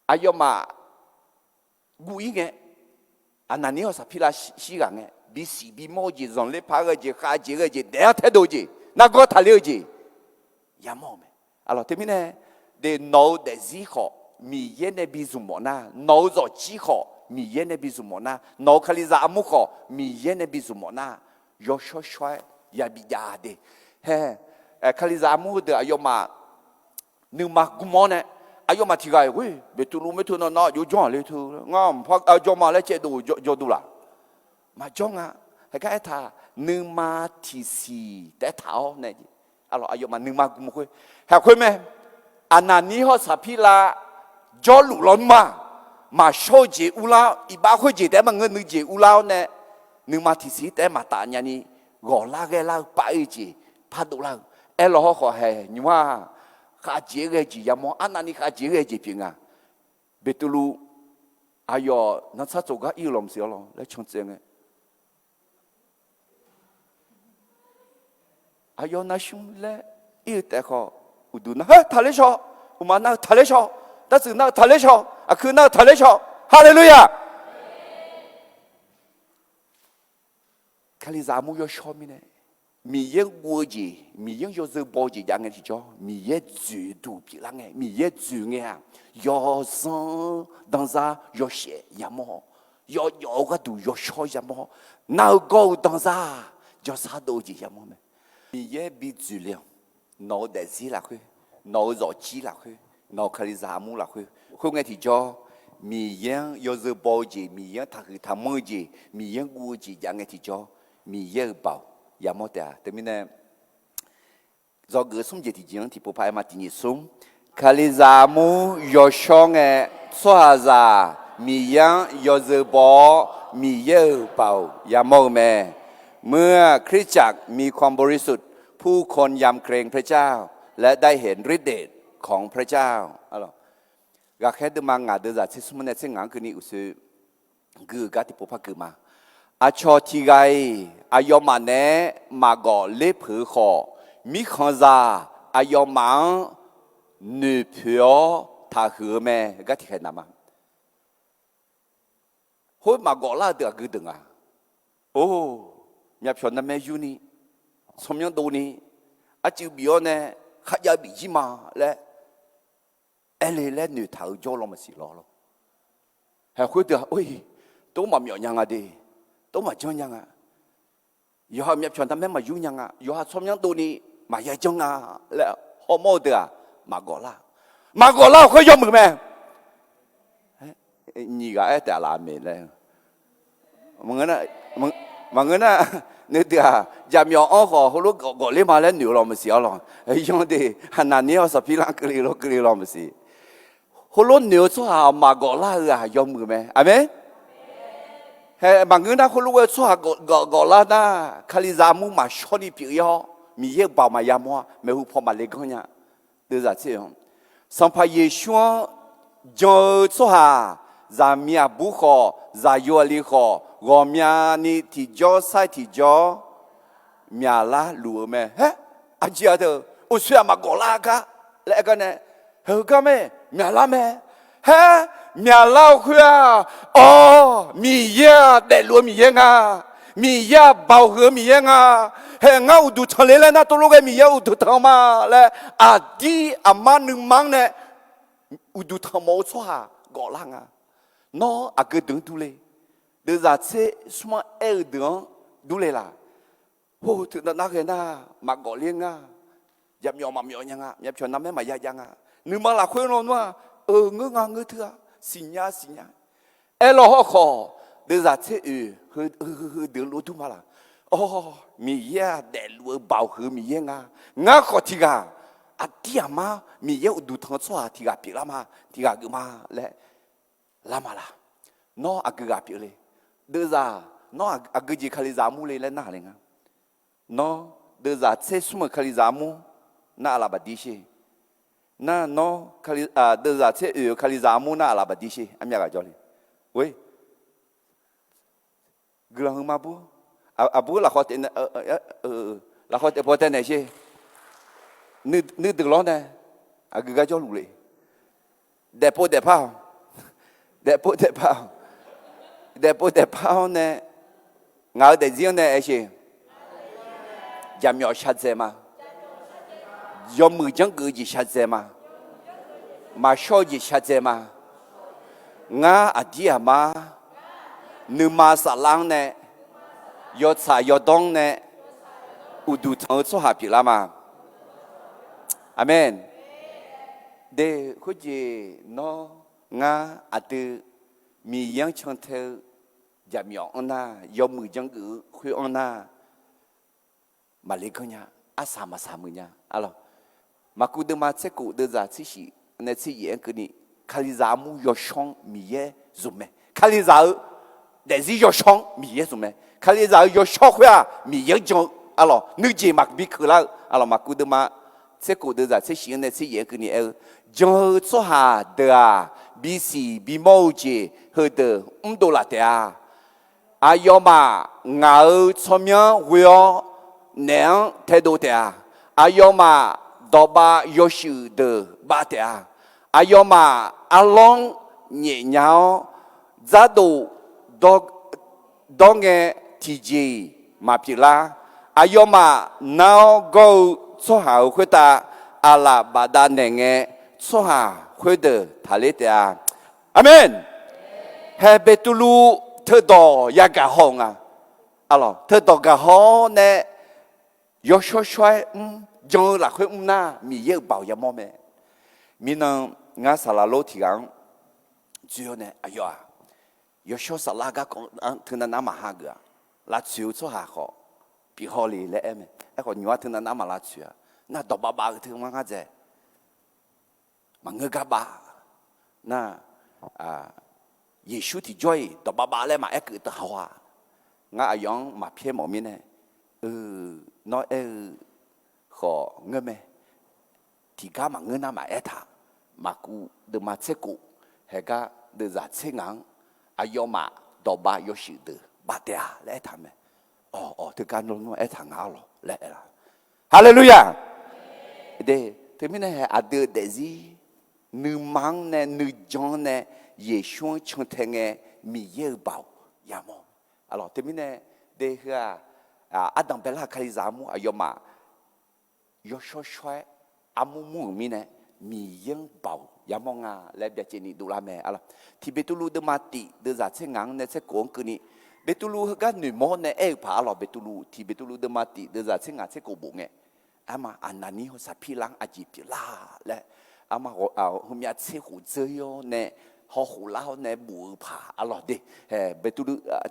aqyawfmaf guv-ir ngae, Aqnaqnir hawq Saqpirlav shir ghaq ngae, bisiq bimawr-eu jeq, zanqler paq-aer ghae-eu jeq, khavjeq ghae-eu jeq, daef-anr taedov-eu jeq, nargawr taqler-eu jeq yamawr-euq mae. Arlawq, teumirnae, de nawq-eu daefzir khawf Miqyaer nae bi zmq mawf nar, nawq-eu zawqjir khawf Miqyaer nae bi zmq mawf nar, nawq-eu Kalizaq armur khawf Miqyaer nae bi zmq mawf nar, yawshawr shawr-aer yabi jav de. Hae, Kalizaq armur heudeuq aqyawfmaf nuima gm-awr nae, aqyawfmaf tiqghaq-iq ghoer Beqtuvluv moerteu nawr nawr aqjox jawr-aq le teu, ngar mqpar jawr ma laer caevdov jawrduq laf? Maqjawr nga. Heugar aertaq, nuima tiqsiq taef-aer taq-awr nae, aqyawfmaf nuima gm khoer, haeq khoer mae. Aqnaqnir hawr Saqpirlav jawrluf lawnmr-aq, maqshawr-eu jeq urlar-awr, iqbax khoerjeq taef-aer maqngeur nuijeq urlar-awr nae, nuima tiqsiq taef-aer maqtaf nyani, ghawqlar ghaelar-eu pav-ir-eu jeq pardov lar-eu. Aerlaw hawrkhawf haeq nymr-aq, khavjeq-aer ghae-eu jeq yamawr, arnavni khavjeq-aer ghae-eu jeq pyeuf nga. Beqtuvluv, aqyawf nantsar tsofgar ir-eu lawq maqsiq-awr lawq laer can tsaev ngae, aqyawf navsmr laer ir-eu taef khawf, uqduq nar-eu taqler shaw, uqma nar-eu taqler shaw, dartsuif nar-eu taqler shaw, aqkuir nar-eu taqler shaw. Haleluya! Kalizaq armur yawshawr mirnae, Miqyaer guv-eu jeq, Miqyaer-anr yawzeu baw-eu jeq jav ngae tiqjawr, Miqyaer dzoeqduq pyeuflar ngae, Miqyaer dzoeq ngae-aq, yawzanr danzar yawshaef yamawr-awr, yawjawf-eu gharduq yawshawr yamawr-awr, nar-eu gawr-eu danzar-aq, janrsar dov-eu jeq yamawr mae. Miqyaer bidzoeq le-awq. Nawq-eu daefzir lafkhoer, nawq-eu zawqjir lafkhoer, nawq-eu Kalizaq armur lafkhoer, khoerngae tiqjawr, Miqyaer-anr yawzeu baw-eu jeq, Miqyaer-anr taqhuiq taqmanr-eu jeq, Miqyaer-anr guv-eu jeq jav ngae tiqjawr, Miqyaer-euq baoq yamawr taef-a. Teumirnae, dzawgeuf-eu smr jeq tiqjeq-anr tiqpov paq-aer ma, tiqnyif smr. Kalizaq armur yawshawr ngae, tsawrhaqzaq Miqyaer-anr yawzeu baw-awr, Miqyaer-euq baoq yamawr-eu mae. เมื่อคริสตจักรมีความบริสุทธิ์ ผู้คนยำเกรงพระเจ้า และได้เห็นฤทธิ์เดชของพระเจ้า Ghaqkhaer deuvma ngaq deuvzaq tser smr nae tser ngaq-anr keuvni uqshoe gui-eu gar tiqpov par geuf ma. Aqcawq tiqghaq-iq aqyawfmaf naeq-aer maqgawf ler peuq-eu khawf, mirkhanqzaq aqyawfmaf-anr noeqpoeq-awr taqhuiq-eu mae. Gar tiqkhaeq naq ma. Khoer maqgawf lar-eu deuq aqgeu deuq nga. Or, myavpyawq narmaer yurni, tsawrmyanr dovni, arcuiv bif-awr nae kharjav bif jir ma laer aer le laer noeqtaq-eu jawr law maqsiq lawr lawr. Haeq khoerdeuq-aq, or-iq, tov maqmyawf nya nga de, tov maqjanr nya nga, yawqha myavpyawq narmaer maqyur nya nga, yawqha tsawrmyanr dovni maqya janr nga laer hawmawr-eu deuq-aq, maqgawf lar. Maqgawf lar-euq khoer yawmuiq mae. Nyiq ghaq aer taef laf maeq laer. Maqngeur nar, noeqdeuq-aq, jaqmyawf anr khawf heulof gawf gawf ler ma laer noeq-eu law maqsiq-awr lawq. Yanr de, Haqnaqni-awr Saqpirlanr keuvle lawr keuvle law maqsiq. Heulof noeq-eu tsawrhaq maqgawf lar-eu-aq yawmuiq mae. Aqmeq. Hae, maqngeur nar khoerlof ghae-eu tsawrhaq gawf, gawf, gawf lar nar, Kalizaq armur maqshawr ni pyeuf-ir-awr, Miqyaer-euq baoq maqya mawr-a, maeqhu paw maqle ganr nya. Deuvzaq tser-anr, Sanqpaq Yeqsur-anr jan-eu tsawrhaq, zaqmiq aqbur khawf, zaqyo aqli khawf, ghawqmyani tiqjawr sair tiqjawr myaqlar luf-eu mae. Haer, aqjeq-aq deuq, uqshoe-aq maqgawf lar gar laer aer gar nae, heugar mae, myaqlar mae. Haer, myaqlar-eu khoer-aq, awr, Miqyaer-aq daefluf-eu Miqyaer nga. Miqyaer-aq baoq huiq-eu Miqyaer nga. Hae, ngar uqduq tanqle laer nar, tov lof ghae Miqyaer uqduq tanq ma laer, aqdir aqmar nuima-anr nae uqduq tanq mawf-eu tsawrhaq gawf lar nga. Nawr aqgeu deuq-anr durler? Deuvzaq tser smr-anr aer-eu deuq-anr durler laq? Hawr-eu teunav nar ghae nar, maqgawf ler nga. Jaqmyawf maqmyawf nya nga, myavpyawq narmaer maqya jav nga. Nuima lafkhoer lawnmr-aq, eu, ngeur nga ngeur teu-a, siqnya siqnya. Aerlawr hawrkhawf, deuvzaq tser oeq heu, heu, heu deuq lov dur ma laq? Awr, Miqyaer-aq daefluf-eu baoq huiq-eu Miqyaer nga. Ngar khawf tiq ghaq, aqdir aqmar Miqyaer uqduq tanq-eu tsawrhaq tiq ghaq pyeuflar ma, tiq ghaq geuf ma laer lar ma laq? Nawr aqgeu ghaq pyeufle? Deuvzaq, nawr aqgeu jeq Kalizaq armur le laer narhaq le nga. Nawr deuvzaq tser smr-euq Kalizaq armur nar aqlaf baqdir sher. Nar nawr, deuvzaq tser oeq-eu Kalizaq armur nar aqlaf baqdir sher. Armyav ghaq jawr le. Oe, guiqlanq heu ma bur. Aqbur lafkhawf taef, lafkhawf taef paw taev naeq sher. Nuideuq lawr nae aqgeu gar jawrluf le. Daefpov daefpar-awq. Daefpov daefpar-awq. Daefpov daefpar-awr nae, ngaq-euq daefzir-anr nae aer sher. Jaqmyawf shaqdzaeq ma. Yawmuiq janrgeuf-eu jeq shaqdzaeq ma. Maqshawr-eu jeq shaqdzaeq ma. Ngar aqdir aqmar nuima saflar-anr nae, yawtsaq yawdawr-anr nae uqduq tanq-eu tsawrhaq pyeuflar ma. Aqmeq. De, khoerjeq nawr ngar aqdui Miqyaer-anr cantae-eu jaqmyawf anr nar, yawmuiq janrgeuf-eu khoer anr nar, maqle ganr nya, arsaq maqsaq muiq nya. Arlawq, Maqkuv deuvma tser kof deuvzaq tser shif nae tser yaef-anr keuvni, Kalizaq armur yawshawr-anr Miqyaer zmq mae. Kalizaq-eu daefzir yawshawr-anr Miqyaer zmq mae. Kalizaq-eu yawshawr khoer-aq, Miqyaer-anr jan-eu, arlawq, nuijeq maqbi keuq lar-eu, arlawq, Maqkuv deuvma tser kof deuvzaq tser shif-anr nae tser yaef-anr keuvni aer-eu, jan-eu tsawrhaq deuq-aq, bisiq bimawr-eu jeq heudeuq mrdov laf taef-a. Aqyawfmaf ngaq-euq tsawrmyanr ghoe-awr naef-anr taedov taef-a. Aqyawfmaf dawqbav yawshuif deuq bav taef-a. Aqyawfmaf arlawr-anr nyaefnya-awr, dzardof dawr ngae tiqjeq-iq maqpyeuf lar. Aqyawfmaf nar-awr gawr-eu tsawrhaq-euq khoertav aqlaf bafdav naeqngae, tsawrhaq khoerdeuq taqler taef-a. Aqmeq. Hae, Beqtuvluv teudawq yagaq haw-eu nga. Arlawq, teudawq gaq haw-awr nae yawshawr shawr-aer mr, jan-eu lafkhoer mr nar, Miqyaer-euq baoq yamawr mae. Mirnan, ngar saqlaq lor tiq ghaq-anr dzoer-awr nae, aqyawf-aq, yawshawr saflar garkawv-anr teunav nar maqha geuf-aq, lavtsoeq-eu tsawrhaq khawf pyeuf haw le laer aer mae. Aerkhawf, nymq-ar teunav nar maq lavtsoeq-a. Nar dawqbav bav-eu teu ma ngar dzae maqngeur gar bav. Nar, Yeqsur tiqjawr-iq dawqbav bav laer maqaer keuv taq haw-a. Ngar aqyawf-anr maqpyaer mawf mirnae, eu, nawr aer-eu khawf ngeur mae. Tiqgar maqngeur nar maqaer taq. Maqkuv deuvma tser kof, haegar deuvzaq tser ngaq-anr, aqyawfmaf dawqbav yawshuif deuq bav taef-a laer aertaq mae. Awq, awq, teugar nawr aertaq nga arlawq laer aer-a. Haleluya! De, teumirnae hae aqdui-eu daefzir nuima-anr nae nuijan-anr nae Yeqsur-anr cantae ngae, Miqyaer-euq baoq yamawr. Arlawq, teumirnae de heu-aq, ardanq baelar-eu Kalizaq armur aqyawfmaf yawshawr shawr-aer armur mur-euq mirnae, Miqyaer-anr baoq yamawr nga laer byacaevni dovlar mae. Tiq Beqtuvluv deuvma tiq deuvzaq tser ngaq-anr nae tser kof-anr keuvni, Beqtuvluv heugar noeqmawr-awr nae aer-eu paq arlawq, Beqtuvluv, Tiq Beqtuvluv deuvma tiq deuvzaq tser ngaq tser kof bof ngae, arma Aqnaqnir hawr Saqpirlar-anr aqjeq pyeuflar laer, arma heumyav tser khof dzeur-awr nae, hawkhof lar-awr nae bof-eu paq arlawq de.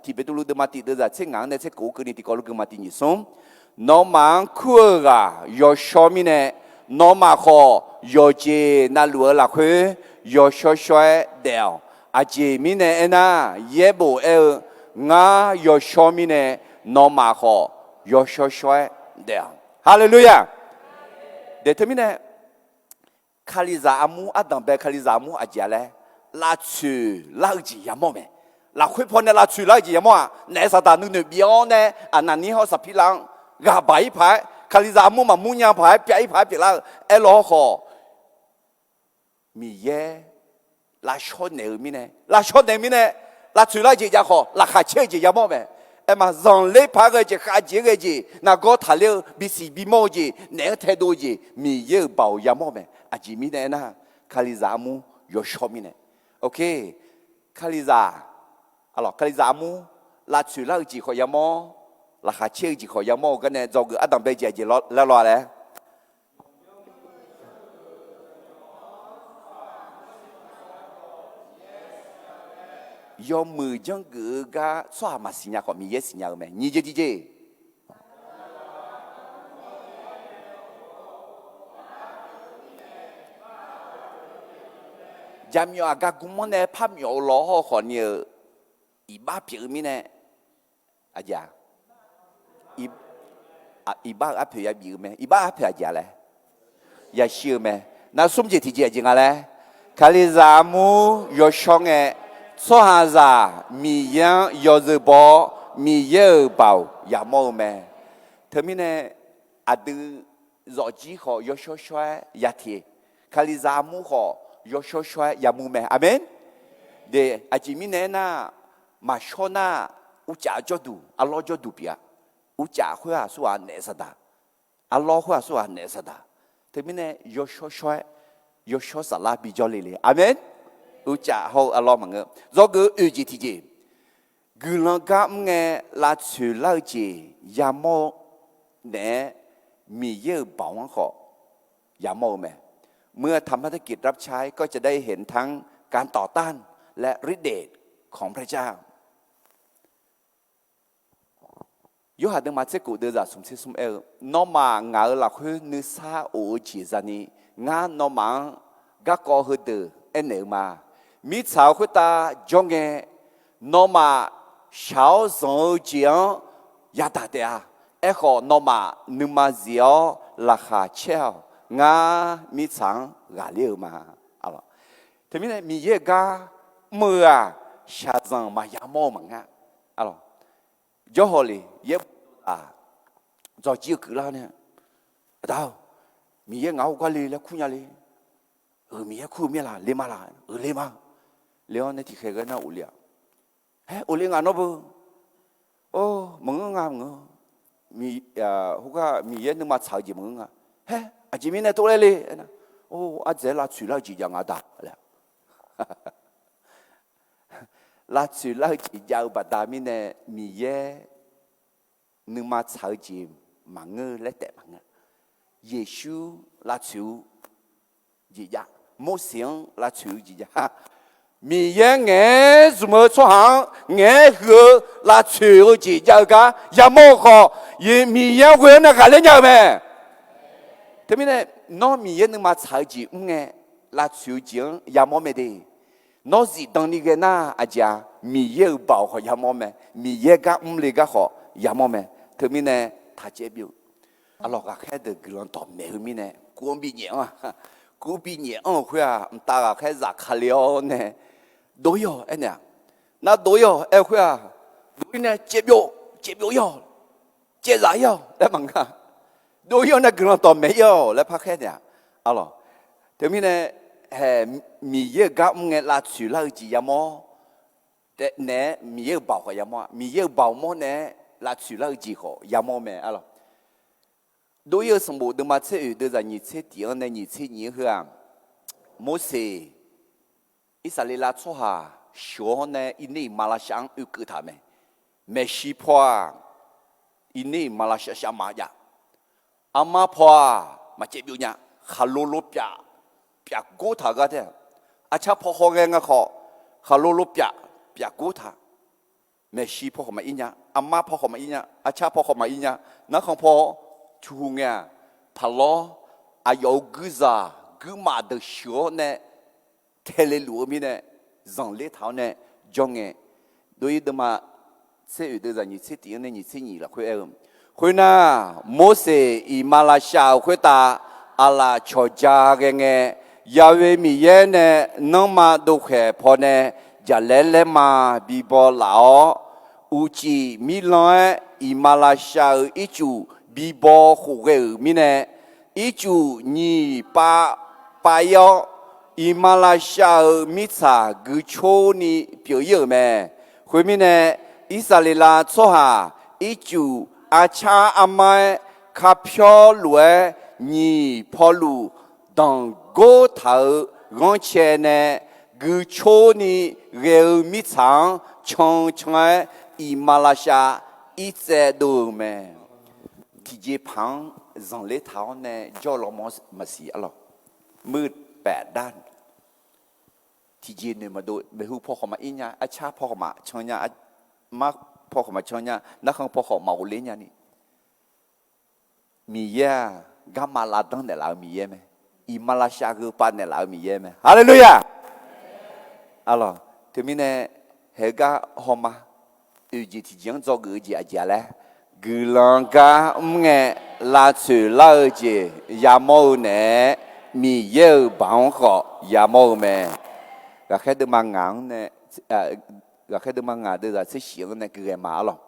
Tiq Beqtuvluv deuvma tiq deuvzaq tser ngaq-anr nae tser kof-anr keuvni tiqkawv lof guima tiq nyiq smr, nawmaf-anr kur-eu ghaq yawshawr mirnae, nawmaf khawf yawqjeq navluf-eu lafkhoer yawshawr shawr-aer daef-awq. Aqjeq mirnae aernar, yaerbof aer-eu, ngar yawshawr mirnae, nawmaf khawf yawshawr shawr-aer daef-awq. Haleluya! Daeq teumirnae, Kalizaq armur, ardanqbae Kalizaq armur aqjeq-a laer, lavtsoeq lar-eu jeq yamawr mae. Lafkhoer pawnae lavtsoeq lar-eu jeq yamawr-aq, naef saqdaq nuinoeq bif-awr nae Aqnaqnir hawr Saqpirlar-anr ghaq baq-ir paq-aer, Kalizaq armur maqmur nya paq-aer pyav-ir paq-aer pyeuflar-eu aerlawr khawf, Miqyaer lavshawr naeq-eu mirnae, lavshawr naeq-eu mirnae, lavtsoeq lar-eu jeq jav khawf, laqkhaq caer-eu jeq yamawr mae. Aerma zanqler paq-aer ghae jeq, khavjeq-aer ghae jeq, nargawr taqler-eu, bisiq bimawr-eu jeq, naef-anr taedov-eu jeq, Miqyaer-euq baoq yamawr mae. Aqjeq mirnae aernar, Kalizaq armur yawshawr mirnae, ok, Kalizaq, Kalizaq armur lavtsoeq lar-eu jeq khawf yamawr, laqkhaq caer-eu jeq khawf yamawr-eu garnae dzawgeuf ardanqbae jeq aqjeq laer lawr-a laer. Yawmuiq janrgeuf-eu gar tsawrhaq maqsiq nya khawf, Miqyaer siqnya-eu mae. Nyiq jeq tiqjeq, jaqmyawf aqgar gmr-anr nae par myawf-eu law hawr-eu khawfni-euq iqbax pyeuf-eu mirnae, aqjeq-a, iqbax-euq arpoeq yabif-eu mae. Iqbax arpoeq aqjeq-a laer yashir-eu mae. Nar smr jeq tiqjeq aqjeq nga laer, Kalizaq armur yawshawr ngae, tsawrhaqzaq Miqyaer-anr yawzeu baw-awr, Miqyaer-euq baoq yamawr-eu mae. Teumirnae, aqdui zawfjir khawf yawshawr shawr-aer ya teq, Kalizaq armur khawf yawshawr shawr-aer yamur mae. Aqmeq. De, aqjeq mirnae aernar, maqshawr nar, uqcaf jawrduq, arlawr jawrduq pyeuf-a. Uqcaf khoer-aq aqsurghaq naef saqdaq, arlawr khoer-aq aqsurghaq naef saqdaq. Teumirnae yawshawr shawr-aer, yawshawr saflar bijawr le le. Aqmeq. Uqcaf hawr-eu arlawr maqngeur. Dzawgeuf-eu oeq jeq tiqjeq, guiqlanq gar mr ngae lavtsoeq lar-eu jeq yamawr naeq-aer, Miqyaer-euq baoq-anr khawf yamawr-eu mae. เมื่อทำภารกิจรับใช้ก็จะได้เห็นทั้งการต่อต้านและฤทธิ์เดชของพระเจ้า Yorhaq deuvma tser kof deuvzaq smq tser smr aer-eu, nawmaf ngaq-euq lafkhoer nuisar of-eu jeq zani, ngar nawmaf-anr garkawv heudeuq aernaeq-eu ma. Mirtsaq-euq khoertav jawr ngae, nawmaf shaq-awr zanq-eu jeq-anr yadaq taef-a. Aerkhawf, nawmaf nuima zif-awr laqkhaq caer-awq. Ngar mirtsaq-anr ghaqler-eu ma. Teumirnae Miqyaer-euq gar mr-eu-aq, shaqzanq maqya mawr-eu maqngeur. Jawrhaw le, yaer, dzawqjir-eu keuvlar-awr nae, Aqda-or, Miqyaer ngaq-anr heugar le laer kur nya le. Euq, Miqyaer kur-eu mir-a laq, le ma laq, euq le ma. Le-awr nae tiqkhaeq ghae nar of le-aq, haer of le ngaq nawr beu. Or, maqngeur nga maqngeur. Heugar Miqyaer nuima tsaq-eu jeq maqngeur nga. Haer, aqjeq mirnae tov laer le aernar, or, ardzaeq-aer lavtsoeq lar-eu jeq jav nga da laer. Lavtsoeq lar-eu jeq jav-eu baqda mirnae, Miqyaer nuima tsaq-eu jeq maqngeur laer taef maqngeur. Yeqsur lavtsoeq-eu jeq jav, Morseq-anr lavtsoeq-eu jeq jav, Miqyaer ngaeq-aer zmq-eu tsawrhaq-anr ngaeq-aer huiq-eu lavtsoeq-eu jeq jav-eu gar yamawr-eu khawf, Miqyaer-anr ghoe-awr nae ghaqler nya-eu mae. Teumirnae, nawr Miqyaer nuima tsaq-eu jeq mr ngae, lavtsoeq-eu jeq-anr yamawr mae de. Nawr zifdan ni ghae nar, aqjeq-a, Miqyaer-euq baoq khawf yamawr mae. Miqyaer gar mr le gar khawf yamawr mae. Teumirnae, taqcaev byov. Arlawq, ghaqkhaer deuq guiqlanq dawqmaeq-eu mirnae, kur-anr binyaef anr-a. Kur binyaef anr-euq khoer-aq, mqtav ghaqkhaer zafkale-awr nae, dov-ir-awq aernaeq-aq, nar dov-ir-awq aer-eu khoer-aq, dov-ir nae caev byov, caev byov-ir-awq, caev zaf-ir-awq laer maqngeur-a. Dov-ir-awq nae guiqlanq dawqmaeq-ir-awq laer parkhaer naeq-aq, arlawq. Teumirnae, hae, Miqyaer-euq gar mr ngae lavtsoeq lar-eu jeq yamawr naeq-aer, Miqyaer-euq baoq khawf yamawr-a. Miqyaer-euq baoq mawr naeq-aer lavtsoeq lar-eu jeq khawf yamawr mae, arlawq. Dov-ir-eu sanqbof deuvma tser oeq deuvzaq nyiq tser tiq-anr nae nyiq tser nyiq-anr heu-aq, Morseq Irsaqleqlav tsawrhaq sheuq-awr nae Irner iqmalavshav-anr oekeuv taq mae. Maeqshi paw-aq, Irner iqmalavshav shavmaf jav. Armar paw-aq, maqcaev byov nya. Khaqlo lo pyaf, pyaf gor taq-eu gar tae-aq, arcar paw khawf ghae nga khawf, khaqlo lo pyaf, pyaf gor taq. Maeqshi paw khawf maqir nya, armar paw khawf maqir nya, arcar paw khawf maqir nya, narkhan paw cuqhu ngae-aq, taqlawr, aqyawf-euq guirzaq guirmaf deuq sheuq-awr nae taele luf-eu mirnae, zanqler taq-awr nae jawr ngae, dov-ir deuvma tser oeq deuvzaq nyiq tser tiq-anr nae nyiq tser nyiq lafkhoer aer-eu, khoernar, Morseq iqmalavshav-euq khoertav aqlaf cawqja ghae ngae, Ya'we Miqyaer nae nanrma dovkhaeq pawnae jaqlaer laerma bibaw laf-awr, uqcif mirlanr-aer iqmalavshav-euq ircuf bibaw khof ghae-euq mirnae, ircuf nyiq pav pav-ir-awr, iqmalavshav-euq mirtsaq guicor ni pyeuf-ir-euq mae. Khoermirnae, Irsaqleqlav tsawrhaq ircuf arcar armar-aer kapyawr lof-aer nyiq pawluf danqgor taq-euq ghanrcae nae guicor ni ghae-eu mirtsaq-anr can can-aer iqmalavshav irtsaev dov-euq mae. Tiqjeq paq-anr zanqler taq-awr nae jawr-eu lawmawr maqsiq arlawq. Muiq paef dar tiqjeq noeq maqdov, maeqhu paw khawf maqir nya, arcar paw khawf maqcan nya, armar paw khawf maqcan nya, narkhan paw khawf maqghofler nyani, Miqyaer-aq, garma lavdanr naeqlaf-eu Miqyaer mae. Iqmalavshav gheu pav naeqlaf-eu Miqyaer mae. Haleluya! Arlawq, teumirnae, haegar hawma, oeq jeq tiqjeq-anr dzawgeuf-eu jeq aqjeq-a laer, guiqlanq gar mr ngae, lavtsoeq lar-eu jeq yamawr-eu naeq-aer, Miqyaer-euq baoq-anr khawf yamawr-eu mae. Ghaqkhaer deuvma ngaq-anr nae, ghaqkhaer deuvma ngaq deuvzaq tser shif-anr nae gui ghae ma arlawq.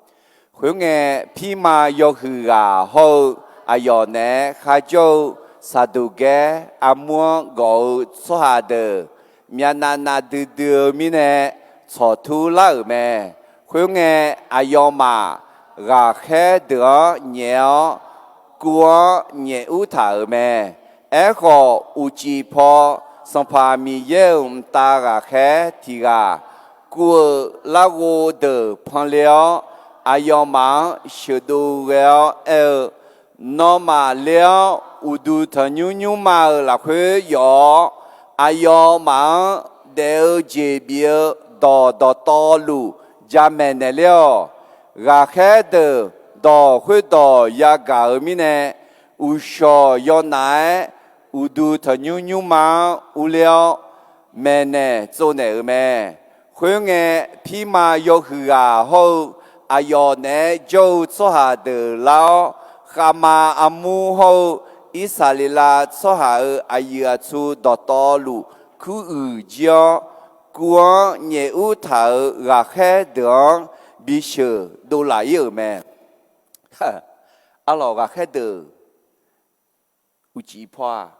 Khoerngae, pirma yawhuiq ghaq hawr-eu aqyawf naeq-aer kharjawr-eu Saqduqgaer armur-anr gawq-eu tsawrhaq deuq myavnav nav duidui-eu mirnae tsawqtur lar-euq mae. Khoerngae, aqyawfmaf ghaqkhaer deuq-anr nyaef-awr, kuv-anr nyaef ur taq-euq mae. Aerkhawf, uqcif paw Sanqpaq Miqyaer-euq mqtav ghaqkhaer tiq ghaq kuv-eu larghov deuq panle-awr, aqyawfmaf-anr sheuqdov ghae-awr aer-eu, Nawmaf le-awr, uqduq tanqnymr nymrma-euq lafkhoer yawf-awr, aqyawfmaf-anr daef-eu jeq bif-eu dawq dawqtawvluf jamaeq naeqler-awq. Ghaqkhaer deuq dawq khoerdawq yagaq-euq mirnae, uqshawq yawnaf-aer uqduq tanqnymr nymrma-anr urler-awr, maeqnaeq tsovnaeq-euq mae. Khoerngae, pirma yawhuiq ghaq hawr-eu aqyawf naeq-aer jawr-eu tsawrhaq deuq lar-awr, khavma armur hawr-eu Irsaqleqlav tsawrhaq-euq aqyuif aqtsu dawqtawvluf kuruiq jir-awr, kuv-anr nyaef ur taq-euq ghaqkhaer deuq-anr bisheuq dovlaf-ir-euq mae. Arlawq, ghaqkhaer deuq uqcif paw-aq,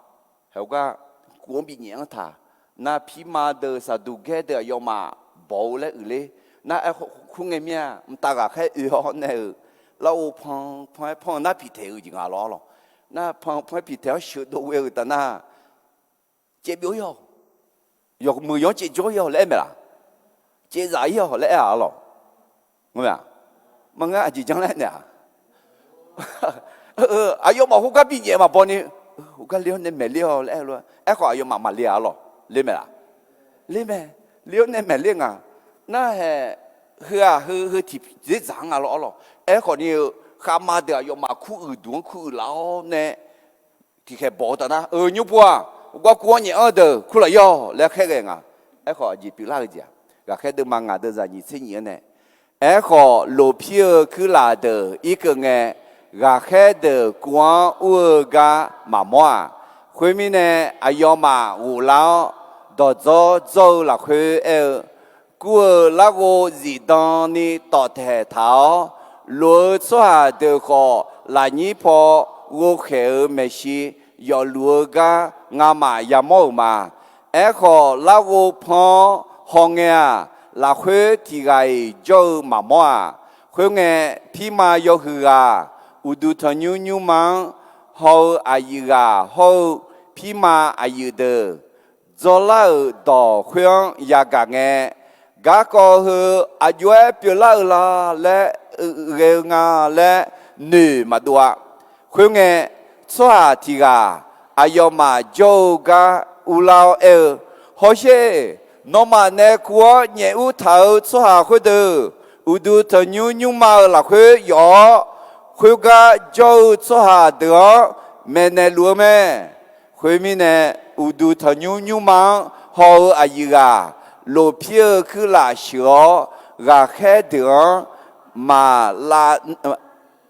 heugar kuv-anr binyaef-anr taq. Nar pirma deuq Saqduqgaer deuq aqyawfmaf bawq-eu laer uiqler. Nar aerkhawf khoerngae mir-a, mqtav ghaqkhaer oe-awr nae-euq larghov pan pan-aer panr-eu nar piqtaeq-eu jeq nga lawr arlawq. Nar pan pan-aer piqtaeq-awr sheuqdov ghae-euq taf nar, caev byov-ir-awq. Yawmuiq yawr caev jawr-ir-awq laer aer mae laq? Caev zaf-ir-awq laer aer-aq arlawq. Ngar mae-aq, maqngar aqjeq janr laer aer naeq-aq, aqyawfmaf khoergar binyaef maqbaw ni, khoergar le-awr nae maeqler-awq laer aer lof-aer, aerkhawf aqyawfmaf maqle-aq arlawq. Le mae laq? Le mae. Le-awr nae maeqler nga. Narhaeq heu-aq heu heu tiq dzerdzaq-anr nga lawr arlawq. Aerkhawf ni-eu, khavma deuq aqyawfmaf kuruiq duq-anr kuruiq laf-awr nae tiqkhaeq bawq-eu taf nar, Eu, nymrpov-aq, gar kuv-anr nyaef-anr deuq kurlaf ir-awq laer khaerghae nga. Aerkhawf aqjeq pyeuflar-eu jeq-aq, ghaqkhaer deuvma ngaq deuvzaq nyiq tser nyiq-anr nae, Aerkhawf, lofpir-eu kuirlaf deuq irkeuv ngae, ghaqkhaer deuq kuv-anr ur-eu gar maqmawr-aq. Khoermirnae, aqyawfmaf ghoflar-awr, dawqdzawr dzawr-eu lafkhoer aer-eu, Kur-euq larghov zifdan ni tawqtaeq taq-awr, lof-eu tsawrhaq deuq khawf lafnyir paw ghovkhaeq-euq maeqshi yawfluf-eu gar ngamaf yamawr-euq ma. Aerkhawf, larghov pan-awr hawngae-aq, lafkhoer tiq ghaq-iq jawr-eu maqmawr-aq. Khoerngae, pirma yawhuiq ghaq uqduq tanqnymr nymrma-anr haw-eu aqyuif ghaq hawr-eu pirma aqyuif deuq, dzawrlar-euq dawq khoer-anr yagaq ngae, garkawv heu aqjox-aer pyeuflar-eu la laer ghae-eu nga laer noeq maqdov-a. Khoerngae, tsawrhaq tiq ghaq aqyawfmaf jawr-eu gar uvlar-awr aer-eu, Hawsher, nawmaf nae kur-awr nyaef ur taq-euq tsawrhaq khoerdeuq, uqduq tanqnymr nymrma-euq lafkhoer yawf-awr, khoergar jawr-eu tsawrhaq deuq-anr maeqnaeq luf-eu mae. Khoermirnae, uqduq tanqnymr nymrma-anr haw-eu aqyuif ghaq, lofpir-eu kuirlaf sheuq-awr, ghaqkhaer deuq-anr maq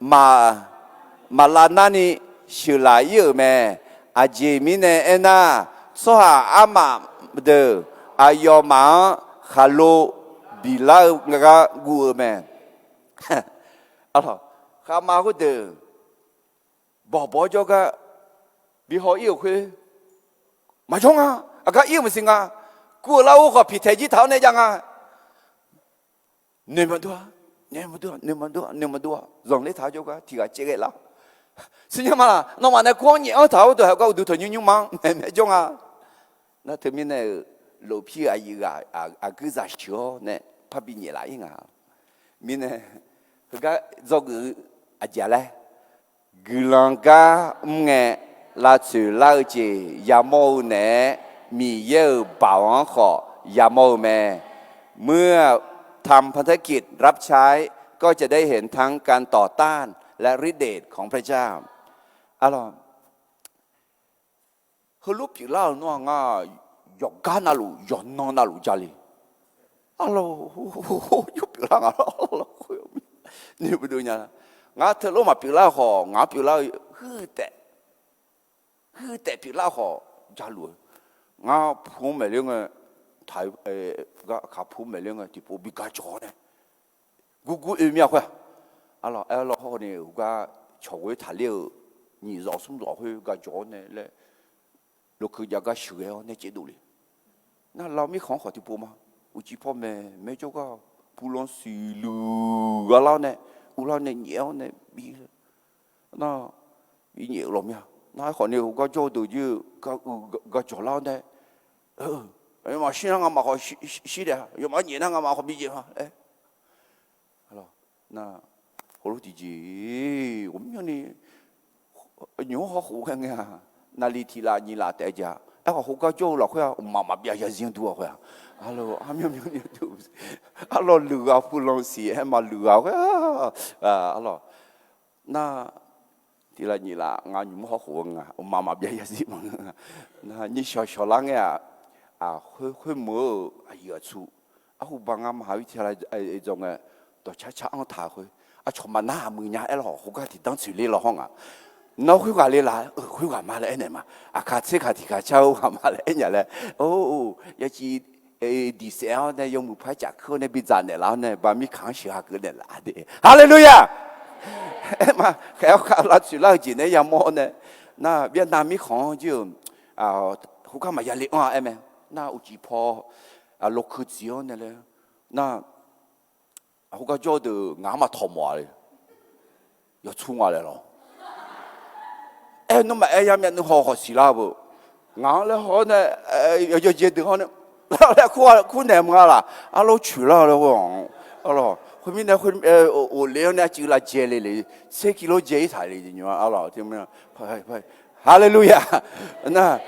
maq maq lavnarni sheuqlaf ir-euq mae. Aqjeq mirnae aernar, tsawrhaq armaf deuq aqyawfmaf-anr khaqlo bilar-eu gar guv-eu mae. Khavma khoerdeuq bawq bawq jawrgar bihaw ir-euq khoer maqjawr nga. Aqgar ir-euq maqsiq nga. Kuv-euq lar-or khawf piqtaeq jir taq-awr nae jav nga. Noeq maqdov-a, noeq maqdov-a, noeq maqdov-a, noeq maqdov-a, zanqler taq-awr jawrgar tiq ghaq caev ghae lar. Siqnya ma laq, nawmaf nae kur-anr nyaef-anr taq-awr deuq haq gar uqduq tanqnymr nymrma-anr maeq maeq jawr nga. Nar teumirnae-euq, lofpir-eu aqyuif ghaq aqguir zaq sheuq-awr nae parbi nyaef laf ir nga. Mirnae, heugar dzawgeuf-eu aqjeq laer, guiqlanq gar mr ngae, lavtsoeq lar-eu jeq yamawr-eu naeq-aer, Miqyaer-euq baoq-anr khawf yamawr-eu mae. เมื่อทำภารกิจรับใช้ ก็จะได้เห็นทั้งการต่อต้านและฤทธิ์เดชของพระเจ้า Arlawr, heulof pyeuflar-euq nar-aq, ngar yawqgar navluf yawqnan navluf jale. Arlawr, yawr pyeuflar nga. Ngar teulof maqpyeuflar khawf, ngaq-anr pyeuflar-eu huiq taef, huiq taef pyeuflar khawf jaluf-eu. Ngar pu-anr maeqler ngae, taq, kaq pu maeqler ngae tiqpov bi gajawq-awr nae, gurgur oe mir-a khoer-aq. Arlawr, aerlawr hawr ni heugar cawq ghoer taqler-euq nyiq zawq smr zawq khoer gajawq-awr nae laer, lokeuv jav gar sheuqghae-awr nae caevdov le. Nar lar mirkhanq-anr khawf tiqpov ma. Uqcif paw maeq maeq jawrgar, pulan siqluq gha lar-awr nae, uvlar-awr nae nyaef-awr nae bi nar, bi nyaef-eu lawq mir-a. Nar aerkhawf ni heugar jawr-eu deuq jir-eu gajawq lar-awr nae, maqshir nar ngamaf khawf shir daef-a, yawmaf nyaef nar ngamaf khawf bi nyaef ma laer. Nar heulof tiqjeq ghawqmyanrni nymq-anr hawkhof ghae ngae-aq, naqliq tiq laf nyiq laf taef-a jeq-a. Aerkhawf heugar jawr-eu lafkhoer-aq, mqmaq maqbyav zarzir-anr dur-a khoer-aq. Arlawr, armyanr myanrni dur. Arlawr, luiqghaq pulan siq aer ma luiqghaq khoer-aq. Arlawr, nar tiq laf nyiq laf ngar nymq-anr hawkhof-eu nga, mqmaq maqbyav zarzir maqngeur nga. Nar nyir shawq shawq lar ngae-aq, khoermeuq-eu aqyuif aqtsu, arhu baq ngar maqha-ir tiq laf dzawq ngae, dawqcar car-anr taq khoer, aqcawq maqnar-aq muiq nya aerlawq, heugar tiqdanr tsoeq ler law hawr nga. Nawr khoerghaq le laf-aer, khoerghaq ma laer aernaeq ma. Aqkaq tser kaq tiq kaq car-eu ghaq ma laer aernya laer. Or, yaciv diqsaef-awr nae yawmuiq par caf kur-awr nae bidzaq naeqlaf-awr nae ba mirkhanq-anr sheuq ha keuv naeqlaf de. Haleluya! Aer ma, khaeq-awr khav lavtsoeq lar-eu jeq nae yamawr-awr nae, nar byav nav mirkhanq-anr jir-euq, heugar maqya le anr-a aer mae. Nar uqcif paw, lokeuv dziq-awr nae laer, nar heugar jawr-eu deuq ngaq-anr maqtawq mawf-a le. Yawtsur nga laer lawr. Aer nawmaf aer yar myav nuikhanr khawf siqlar-eu beu. Ngaq-anr laer haw-awr nae, yawqjeq deuq haw nae, laer kur naeq mq nga laf. Arlawr coeqlar-eu laer ghoe-anr, arlawr khoermirnae, ghofle-awr nae aqcuiv lavjae le le, tser kilo jae-ir taq le nymr-a arlawr. Haleluya. Nar,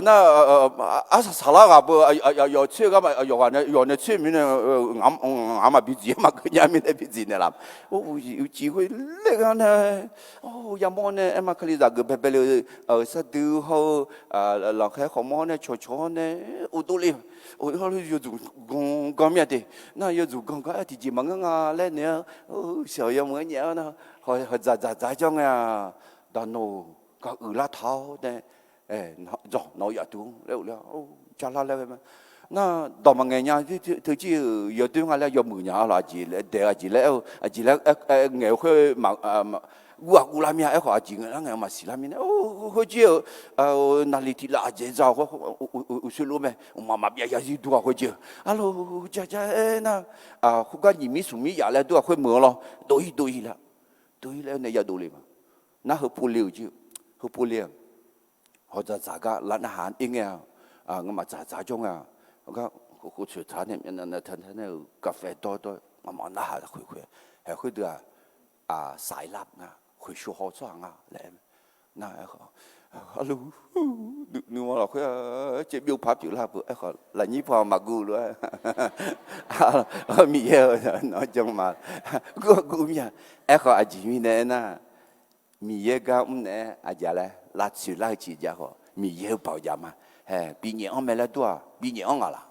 nar, arsaq saqlar ghaq beu, yawf tser gar ma yawqghaq nae yawf nae tser mirnae, ngaq-anr maqbi dziq-aer maqkeuv nya mirnae bi dziq naeqlaf. Uqcif khoer laer gar nae, yamawr nae aer ma, kalizaq geuf baebae le-eu sardui hawr-eu, laqkhaq khawqmawr nae cawqcawq-awr nae, uvdov le. Yawdzuq gan gan mir-a de. Nar yawdzuq gan gar-aer tiqjeq maqngeur nga laer naeq-aer, shaq yawmuiq-aer nyaef-awr nar, hawq dzaqdzaq dzaq jawr ngae-aq, daqnawq-euq gar uiqlar taq-awr nae, dzawq nawq-eu yaf duq laer uvler, jar lar laer ghae ma. Nar dawq maqngaeq nya, teucir-euq yawdoer nga laer yawmuiq nya-a lawq, aqjeq laer daeq-eu aqjeq laer aer-eu aqjeq laer ngaeq-eu khoer, guv-aq guvlar mir-a. Aerkhawf aqjeq ngaeq lar ngaeq-eu maqsiq lar mirnae, khoerjir-eu naqliq tiq laf aqjeq dzaq-eu khoer, uqshoe lof mae, mqmaq maqbyav zarzir dur-a khoerjir-eu. Arlawr, jaja aer nar, khoergar nyiq mir smq mir yaf laer dur-a khoer meuq-anr lawr, dov-ir dov-ir laer, dov-ir laer nae yadov le ma. Nar heu pov le-euq jir-eu Heupov le-aq, hawdzaq dzaq gar lav narhaq-anr ir ngae-a, ngamaf dzaq dzaq jawr nga, gar khof khof tsoeq taq nae myavnav nae taq nae-euq gaqfae dawr dawr-aer maqmaq narhaq khoeq khoeq-aer, haeq khoerdeuq-aq, saqlav nga, khoeqsho haw tsawrhaq nga laer aer-eu nar, aerkhawf, arlu, nuima lafkhoer caev byov paq pyeuflar beu aerkhawf, lafnyir paw maqguv lof-aer, Miqyaer-eu nawq-anr jan ma, guv guv mir-a. Aerkhawf aqjeq mirnae aernar, Miqyaer gar mr naeq-aer aqjeq laer lavtsoeq lar-eu jeq jav khawf, Miqyaer-eu baoq jav ma. Hae, binyaef-anr mae laer dur-aq, binyaef-anr ngaq laq?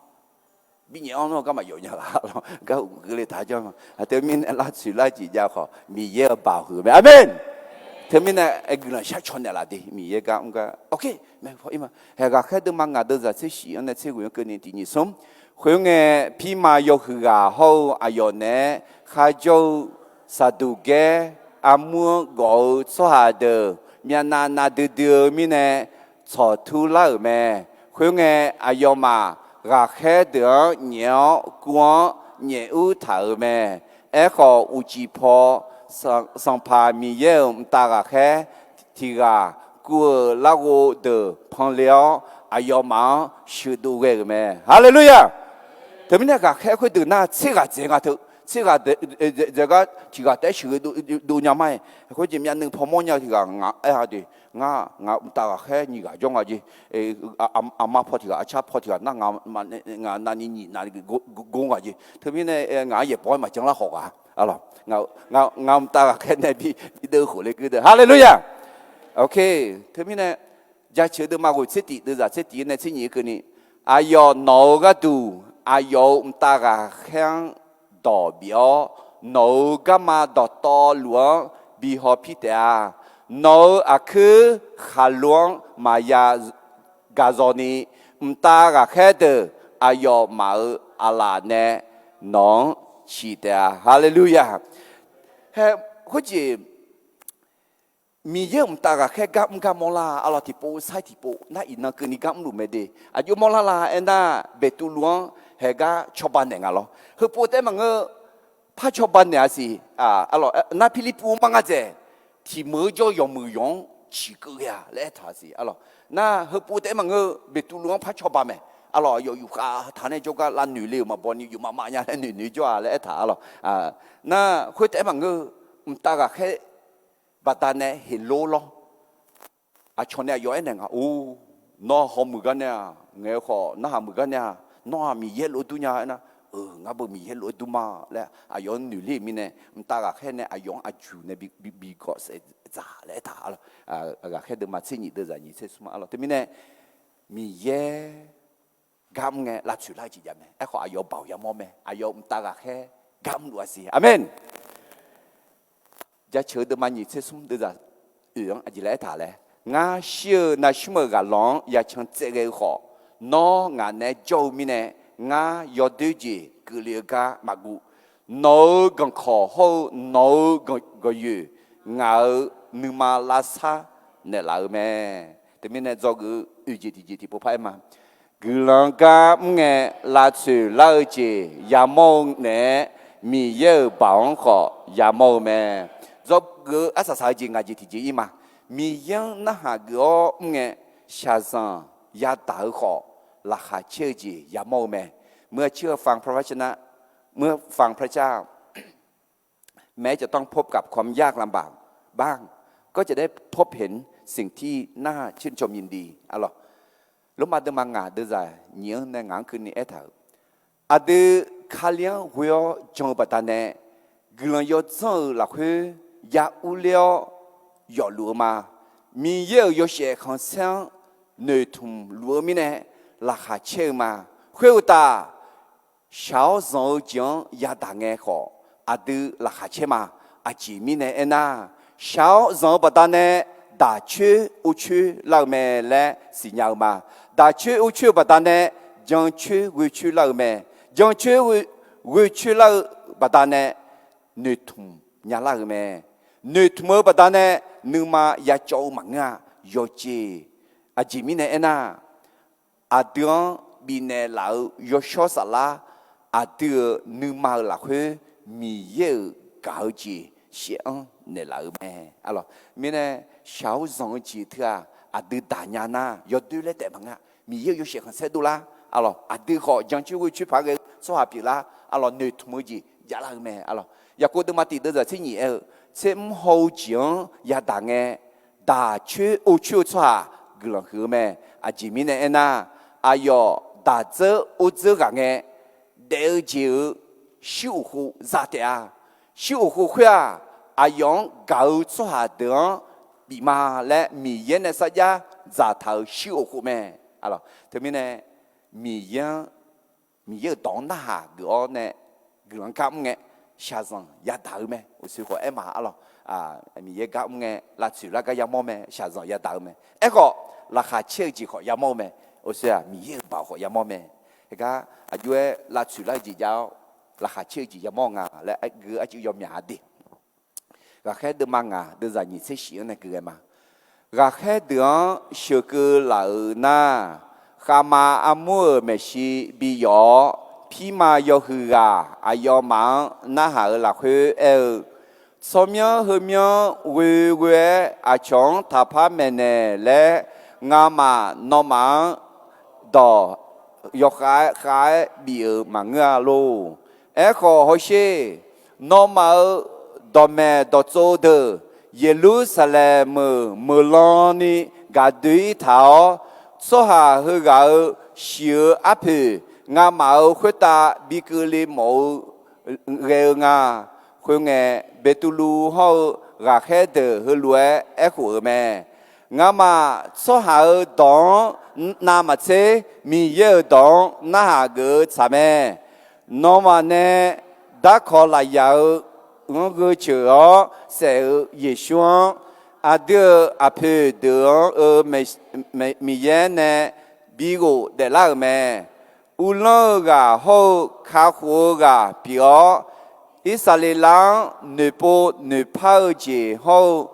Binyaef-anr nawr gar maqyawf nya laq lawr, gar uqgeuf le taq janr ma. Teumirnae lavtsoeq lar-eu jeq jav khawf, Miqyaer-eu baoq huiq mae. Aqmeq. Teumirnae guiqlanq shar caw naeqlaf de, Miqyaer gar mr gar. Oke, maeqpaw ir ma. Hae, ghaqkhaer deuvma ngaq deuvzaq tser shif-anr nae tser ghoeq-anr keuvni tiq nyiq smr. Khoerngae, pirma yawhuiq ghaq hawr-eu aqyawf naeq-aer kharjawr-eu Saqduqgaer armur-anr gawf-eu tsawrhaq deuq myavnav nav duidui-eu mirnae tsawqtur lar-euq mae. Khoerngae, aqyawfmaf ghaqkhaer deuq-anr nyaef-awr kuv-anr nyaef ur taq-euq mae. Aerkhawf, uqcif paw Sanqpaq Miqyaer-euq mqtav ghaqkhaer tiq ghaq kuv-euq larghov deuq panle-awr, aqyawfmaf-anr sheuqdov ghae-euq mae. Haleluya! Teumirnae ghaqkhaer khoerdeuq nar tser ghaq dzaeq nga teu, tser ghaq dzaeq gar tiq ghaq taef-aer sheuqdov nya ma-aer, khoerjeq myavnuiv paw mawrnya-eu tiq ghaq ngaq aer-a de, ngar ngaq mqtav ghaqkhaer nyiq ghaq jawr nga jeq. Aqma paw tiq ghaq, aqcar paw tiq ghaq nar, ngaq navni nyiq navni gor nga jeq. Teumirnae ngaq-anr yaeqbawq-aer maqjan lar khawf ghaq, ngaq mqtav ghaqkhaer nae bideuv khof le geur deuq. Haleluya! Oke, teumirnae jaceuq deuvma ghoeq tser tiq deuvzaq tser tiq-anr nae tser nyiq-anr keuvni, aqyawf nawq-eu gharduq aqyawf-euq mqtav ghaqkhaer-anr dawq bif-awr, nawq-euq garma dawqtawvluf-anr bi hawpir taef-a. Nawq-euq aqkuir khaqlo-anr maqya gaqzawq ni, mqtav ghaqkhaer deuq aqyawfmaf-euq aqlaf nae nawq-anr ciq taef-a. Haleluya! Hae, khoerjeq Miqyaer-euq mqtav ghaqkhaer gar mr gar mawrlar-a. Arlawr tiqpov sair tiqpov nar iqnan keuvni gar mrluf mae de. Aqjox mawrlar la aernar, Beqtuvluv-anr haegar cawba naeq nga lawr. Heupov taef-aer maqngeur, par cawba naeq-a siq. Arlawr nar Pirlirpuv-anr mar ngar dzaeq, tiq meuq-eu jawr yawqmuiq yawq-anr ciqkeuv ghae-a laer aertaq siq. Arlawr nar heupov taef-aer maqngeur, Beqtuvluv-anr par cawba mae. Arlawr yawf yufkhav taq nae jawrgar lavnoeq le-euq maqbaw ni yufmaf maf nya laer noeq noeq jawr-a laer aertaq. Arlawr nar khoer taef-aer maqngeur, mqtav ghaqkhaer baqdanae heqlor lawr. Aqcawq nae aqyawf aernaeq nga, or, nawr hawmuiq gar nae-aq ngaeq-eu khawf narhaq muiq gar nae-aq, nawr-aq Miqyaer lof-aer dur nya aernar, eu, ngar beu Miqyaer lof-aer dur ma laer aqyawf-anr noeq ler-euq mirnae, mqtav ghaqkhaer nae aqyawf-anr aqjuq nae bi bi bi gawq saef dzaq laer aertaq. Arlawr ghaqkhaer deuvma tser nyiq deuvzaq nyiq tser smr. Arlawr teumirnae Miqyaer gar mr ngae lavtsoeq lar-eu jeq jav mae. Aerkhawf aqyawf baoq yamawr mae. Aqyawf mqtav ghaqkhaer gar mrluf-a siq. Aqmeq. Jaceuq-eu deuvma nyiq tser smr deuvzaq oeq-anr aqjeq laer aertaq laer, ngar shir-eu navshmr-euq ghaqlawq-anr yacan tsaev ghae-eu khawf, nawr ngaq naeq-aer jawr-eu mirnae, ngar yawdoer jeq keuvle-eu gar maqguv. Nawq-euq ganqkawq hawr-eu nawq-euq gawqyoeq ngaq-euq nuima lavsar naeqlaf-eu mae. Teumirnae dzawgeuf-eu oeq jeq tiqjeq tiqpov par-aer ma. Guiqlanq gar mr ngae, lavtsoeq lar-eu jeq yamawr-eu naeq-aer, Miqyaer-euq baoq-anr khawf yamawr-eu mae. Dzawgeuf-eu arsaq saq-eu jeq ngaq jeq tiqjeq ir ma. Miqyaer-anr narhaq geuf-awr mr ngae, shaqzanq yadaq-eu khawf, laqkhaq caer-eu jeq yamawr-eu mae. เมื่อเชื่อฟังพระวจนะ เมื่อฟังพระเจ้า แม้จะต้องพบกับความยากลำบากบ้าง ก็จะได้พบเห็นสิ่งที่น่าชื่นชมยินดี Arlawr, Lormav deuvma ngaq deuvzaq nyiq-anr nae ngaq-anr keuvni aertaq-euq, aqdui Kali-anr ghoe-awr jan-eu baqdanae, guiqlanq yawdzanr-euq lafkhoer ya urler-awr yawfluf-eu ma. Miqyaer-euq yawshaef khanqsaer-anr noeqtmq luf-eu mirnae laqkhaq caer-eu ma. Khoeruqtaf, shaq-awr zanq-eu jeq-anr yadaq ngae khawf, aqdui laqkhaq caer ma. Aqjeq mirnae aernar, shaq-awr zanq-eu baqdanae daqcoer urcoer lar-eu mae laer siqnya-eu ma. Daqcoer urcoer-eu baqdanae jancoer ghoecoer lar-eu mae. Jancoer ghoecoer lar-eu baqdanae noeqtmq nyalar-eu mae. Noeqtmq-eu baqdanae nuima yacawv-eu maqngeur-a. Yawqjeq, aqjeq mirnae aernar, aqdui-anr bifnaeq laf-eu yawshawr saflar, aqdui-euq nuima-euq lafkhoer Miqyaer-euq gaq-eu jeq shaef-anr naeqlaf-eu mae. Arlawr, mirnae shaq-awr zanq-eu jeq teu-aq, aqdui daq nya nar yawdoer laer taef maqngeur-a. Miqyaer-euq yawshaef khanqsaer dovlar, arlawq, aqdui khawf jancoer ghoe coer paq ghae-eu tsawrhaq pyeuflar, arlawq, noeqtmq-eu jeq javlar-eu mae, arlawq. Yaqkov deuvma tiq deuvzaq tser nyif aer-eu, tser mr haw-eu jeq-anr yadaq ngae, daq coer or coer-eu tsawrhaq guiqlanq huiq-eu mae. Aqjeq mirnae aernar, aqyawf daq dzeur or dzeur ghaq ngae, daef-eu jeq-euq shir uqkhov za taef-a. Shir uqkhov khoer-aq, aqyawf-anr gaq-eu tsawrhaq deuq-anr bif ma laer Miqyaer nae sarjax dzaqtaq-euq shir uqkhov mae. Teumirnae, Miqyaer-anr, Miqyaer-euq dawq-anr narhaq geuf-awr nae guiqlanq gar mr ngae, shaqzanq yadaq-eu mae. Uqshoe khawf aer ma, arlawq, Miqyaer gar mr ngae lavtsoeq lar gar yamawr mae, shaqzanq yadaq-eu mae. Aerkhawf, laqkhaq caer-eu jeq khawf yamawr-eu mae. Uqshoe-aq, Miqyaer-euq baoq khawf yamawr mae. Heugar aqjox-aer lavtsoeq lar-eu jeq jav-awr, laqkhaq caer-eu jeq yamawr nga laer geu arcuiv yawmyaq-a de. Ghaqkhaer deuvma ngaq deuvzaq nyiq tser shif-anr nae keuv ghae ma. Ghaqkhaer deuq-anr sheuqkeuv laf-euq nar, khavma armur-euq maeqshi bi yawf-awr, pirma yawhuiq ghaq aqyawfmaf-anr narhaq-euq lafkhoer aer-eu, tsawrmyanr heumyanr ghoeghoe-aer aqcawq-anr taqpar maeqnaeq laer, ngamaf nawmaf-anr dawq yawkhav-aer khav-aer bif-euq maqngeur-a lor. Aerkhawf hawsher, nawmaf-euq dawqmaeq dawqtsov deuq Yeqlursaqlaeq meuq meuq lan ni gaqdoe-ir taq-awr, tsawrhaq heughaq-euq shiq-eu arpoeq ngamaf-euq khoertav bi keuvle mawf-eu ghae-eu nga. Khoerngae, Beqtuvluv hawr-eu ghaqkhaer deuq heulof-aer aerkhof-euq mae. Ngamaf tsawrhaq-euq dawq-anr navmaqtser Miqyaer-euq dawq-anr narhaq geuf-eu tsaq mae. Nawmaf nae darkawq lafyaq-eu ghanr gheu ceuq-awr saef-euq Yeqsur-anr, aqdui-euq aqpoeq deuq-anr-eu Miqyaer nae bi ghofdaeflar-euq mae. Uvlanr-eu ghaq hawr-eu kakhof-eu ghaq pyeuf-awr, Irsaqleqlav-anr noeqpov noeqpar-eu jeq hawr-eu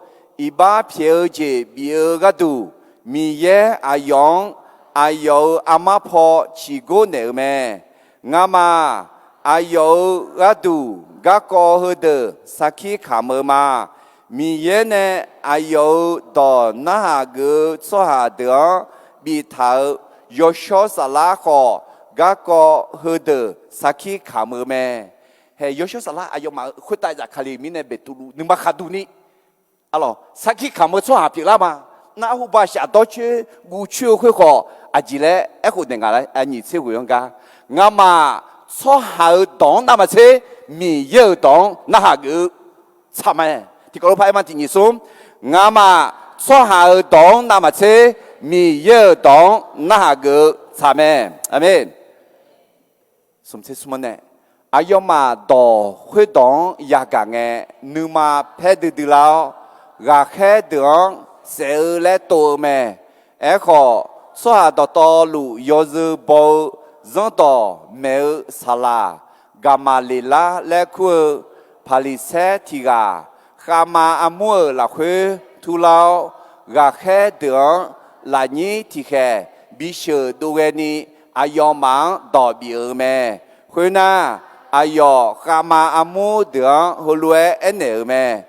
iqbax pyaeq-eu jeq bif-eu gharduq, Miqyaer aqyawf-anr aqyawf-euq armar paw ciqgor naeq-euq mae. Ngamaf aqyawf-euq gharduq garkawv heudeuq sarkir kamq-eu ma. Miqyaer nae aqyawf-euq dawq narhaq geuf-eu tsawrhaq deuq-anr biftaq-euq Yawshawr Saflar khawf, garkawv heudeuq sarkir kamq-eu mae. Haeq, Yawshawr Saflar aqyawfmaf khoertav zafkale mirnae Beqtuvluv nuima khaqduq ni, arlawq, sarkir kamq-eu tsawrhaq pyeuflar ma. Nar arhuba shafdawr coer guv coer-eu khoer khawf aqjeq laer aerkhof naeq nga laer, nyiq tser ghoeq-anr gar, ngamaf tsawrhaq-euq dawq-anr navmaqtser Miqyaer-euq dawq-anr narhaq geuf-eu tsaq mae. Tiqkawv lof par aer ma, tiq nyiq smr, ngamaf tsawrhaq-euq dawq-anr navmaqtser Miqyaer-euq dawq-anr narhaq geuf-eu tsaq mae. Aqmeq. Smq tser smr-anr nae, aqyawfmaf dawq khoerdawq-anr yagaq ngae, nuima paer duidui lar-awr, ghaqkhaer deuq-anr saef-eu laer tov-eu mae. Aerkhawf, tsawrhaq dawqtawvluf yawzeu baw-eu zanrdawq maeq-eu saqlaq Gaqmaqleqlar laer kur-eu Paqliqsaer tiq ghaq, khavma armur-euq lafkhoer turlar-awr, ghaqkhaer deuq-anr lafnyir tiqkhaeq bisheuq dovghae ni, aqyawfmaf-anr dawq bif-euq mae. Khoernar, aqyawf khavma armur deuq-anr heulof-aer aernaeq-euq mae.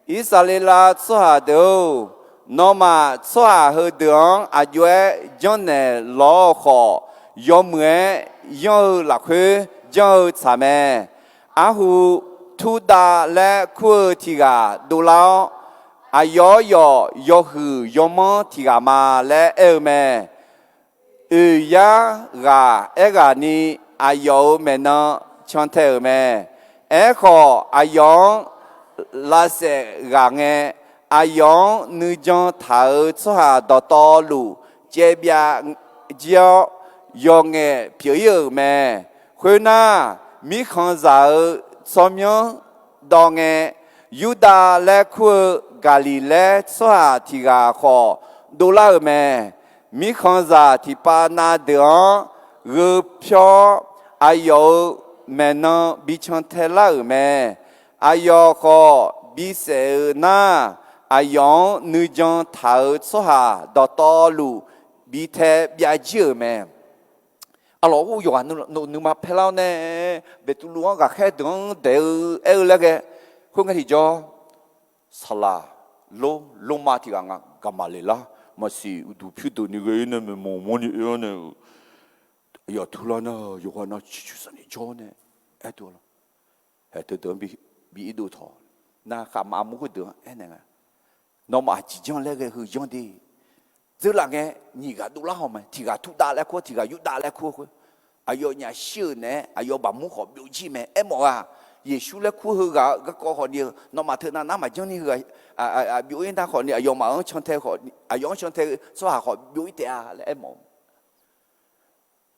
Irsaqleqlav tsawrhaq deuq-or, nawmaf tsawrhaq heudeuq-anr aqjox-aer janrnaeq lawr-eu khawf, yawmuiq-aer yanr-eu lafkhoer janr-eu tsaq mae. Arhu Turdav laer kur-eu tiq ghaq dovlar-awr, aqyawf yawf yawhuiq yawmanr tiq ghaq ma laer aer-eu mae. Oeq yar ghaq aerghaqni aqyawf-euq maeqnan cantae-euq mae. Aerkhawf, aqyawf-anr lavsaef ghaq ngae, aqyawf-anr nuijan taq-euq tsawrhaq dawqtawvluf caevbyav jir-awr, yawqngaef pyeuf-ir-euq mae. Khoernar, mirkhanqzaq-euq tsawrmyanr dawv ngae, Yurdav laer kur-eu Gaqliqlaer tsawrhaq tiq ghaq khawf dovlar-euq mae. Mirkhanqzaq tiqpav na deuq-anr gheu pyawr-awr, aqyawf-euq maeqnan bi cantae lar-euq mae. Aqyawf khawf bisaef-euq nar, aqyawf-anr nuijan taq-euq tsawrhaq dawqtawvluf bi tae byav jir-euq mae. Arlawq, yawqghaq nuima paer lar-awr nae, Beqtuvluv-anr ghaqkhaer deuq-anr daeq-eu aer-eu laer ghae, khoerngae tiqjawr, saqlaq Lor, lormav tiq ghaq nga, gaqmaqleqlar maqsiq uqduq pyurdeuq ni ghae-ir nae maeqmanq mawrni oe-awr nae-euq, yawqtur lar nar yawqghaq nav ciqcur safni jawr nae aer-eu lawr. Haeq teudeuq-anr bi irdov tawq, nar khaqmaf armur khoerdeuq-anr aernaeq nga, nawmaf aqjeq janr laer ghae heu janr de. Dzeurlaf ngae, nyiq ghaq dovlar haw mae, tiq ghaq Turdav laer kur-awr, tiq ghaq Yurdav laer kur-eu khoer, aqyawfnyaf shir-euq naeq-aer aqyawf baqmur khawf byov jir mae. Aermawf-aq, Yeqsur laer kur-eu heu ghaq-euq garkawv khawf ni-eu, nawmaf teunav nar maqjanr ni heu ghaq byov-ir nar khawf ni, aqyawfmaf-anr cantae khawf, aqyawf-anr cantae-eu tsawrhaq khawf byov-ir taef-a laer aermawf-eu.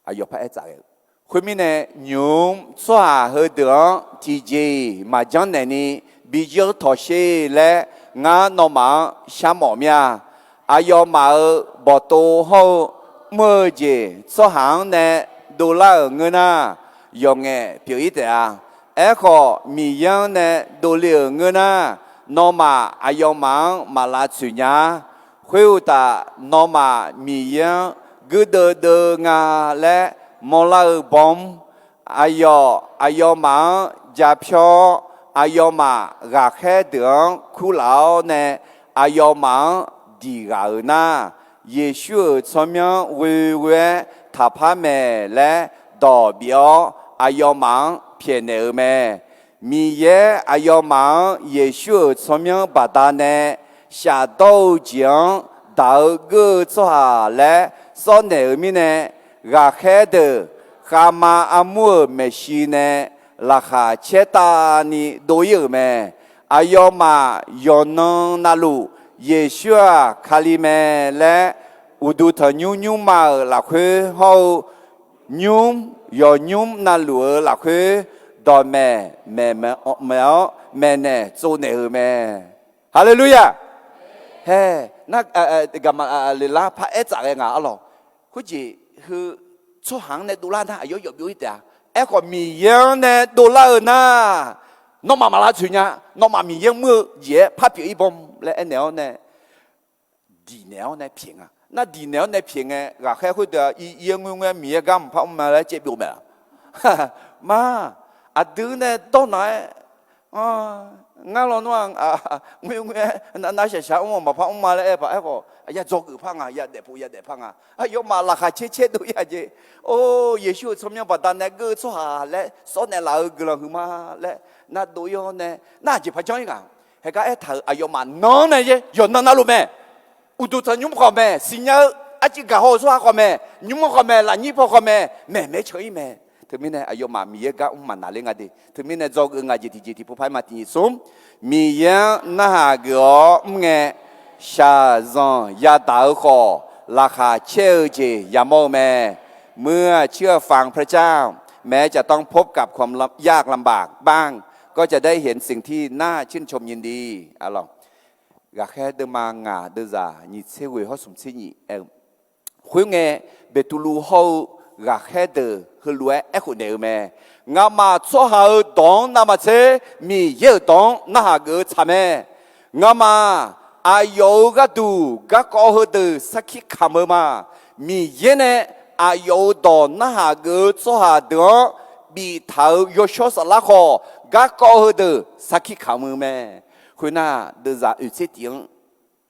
Aqyawf par aer tsaf ghae-eu. Khoermirnae, nymq-mr tsawrhaq heudeuq-anr tiqjeq-iq maqjanr naeq ni bi janr tawq sher laer, ngar nawmaf-anr sharmawf mir-a. Aqyawfmaf-euq bawqtov hawr-eu mr-eu jeq tsawrhaq-anr nae dovlar-euq ngeur nar, yawqngaef pyeuf-ir taef-a. Aerkhawf, Miqyaer-anr nae dovle-euq ngeur nar, nawmaf aqyawfmaf-anr maq lavtsoeq nya-a. Khoeruqtaf, nawmaf Miqyaer-anr guirdeuv deuv nga laer mawrlar-eu bawr-mr, aqyawf aqyawfmaf-anr japyawr-awr, aqyawfmaf ghaqkhaer deuq-anr kurlaf-awr nae aqyawfmaf-anr diq ghaq-euq nar, Yeqsur-euq tsawrmyanr ghoeghoe-aer taqpar maeq laer dawq bif-awr, aqyawfmaf-anr pyaeqnaeq-euq mae. Miqyaer aqyawfmaf-anr Yeqsur-euq tsawrmyanr baqdanae shafdawr-eu jeq-anr daq-eu geur-eu tsawrhaq laer sawr naeq-euq mirnae, ghaqkhaer deuq khavma armur-euq maeqshi nae laqkhaq caertavni dov-ir-euq mae. Aqyawfmaf yawqnan navluf Yeqsur-aq Kali mae laer, uqduq tanqnymr nymrma-euq lafkhoer hawr-eu, nymr yawqnymr navluf-eu lafkhoer dawqmaeq maeq-awr maeqnaeq tsovnaeq-euq mae. Haleluya! Hae, nar, gaqmaqleqlar par aer tsaf ghae nga arlawq. Khoerjeq heu tsawrhaq-anr nae dovlar nar aqyawf yawf byov-ir taef-a. Aerkhawf, Miqyaer-anr nae dovlar-eu nar, nawmaf maq lavtsoeq nya. Nawmaf Miqyaer mr-eu jeq-aer par pyeuf-ir bawr laer aernaeq-awr nae diqnaeq-awr nae pyaeq nga. Nar diqnaeq-awr nae pyaeq ngae, ghaqkhaer khoerdeuq-aq, ir-aer ngoerngoer-aer Miqyaer gar maqpar mr ma laer caev byov mae-a. Ma, aqdui nae dawrnaq-aer, ngar lawnmr-aq, ngoerngoer-aer nar nar shaqshaq mr-aq maqpar mr ma laer aer paq-aer khawf, ya dzawgeuf par nga, ya daefpov ya daef par nga. Aqyawfmaf laqkhaq caer caer dov-ir-a jeq. Or, Yeqsur-euq tsawrmyanr baqdanae geur-eu tsawrhaq laer sawr naeqlaf-eu guiqlanq huiqma laer nar dov-ir-awr nae, nar aqjeq par janr-ir nga. Haeqgar aertaq-euq aqyawfmaf nan-anr nae yaer yawqnan navluf mae. Uqduq tanqnymr khawf mae, siqnya-eu arcuiv gaqhaw-euq tsawrhaq khawf mae, nymr-anr khawf mae, lafnyir paw khawf mae, maeqmaer can-ir mae. Teumirnae aqyawfmaf Miqyaer gar mr maqnaqler nga de. Teumirnae dzawgeuf ngaq jeq tiqjeq tiqpov par-aer ma tiqnyif smr, Miqyaer-anr narhaq geuf-awr mr ngae, shaqzanq yadaq-eu khawf, laqkhaq caer-eu jeq yamawr-eu mae. เมื่อเชื่อฟังพระเจ้า แม้จะต้องพบกับความยากลำบากบ้าง ก็จะได้เห็นสิ่งที่น่าชื่นชมยินดี Ghaqkhaer deuvma ngaq deuvzaq nyiq tser ghoeq hawr smq tser nyiq aer-eu, khoerngae, Beqtuvluv hawr-eu ghaqkhaer deuq heulof-aer aerkhof naeq-eu mae. Ngamaf tsawrhaq-euq dawq-anr navmaqtser, Miqyaer-euq dawq-anr narhaq geuf-eu tsaq mae. Ngamaf aqyawf-euq gharduq garkawv heudeuq sarkir kamq-eu ma. Miqyaer nae aqyawf-euq dawq narhaq geuf-eu tsawrhaq deuq-anr biftaq-euq yawshawr saflar khawf, garkawv heudeuq sarkir kamq-eu mae. Khoernar, deuvzaq oeq tser tif-anr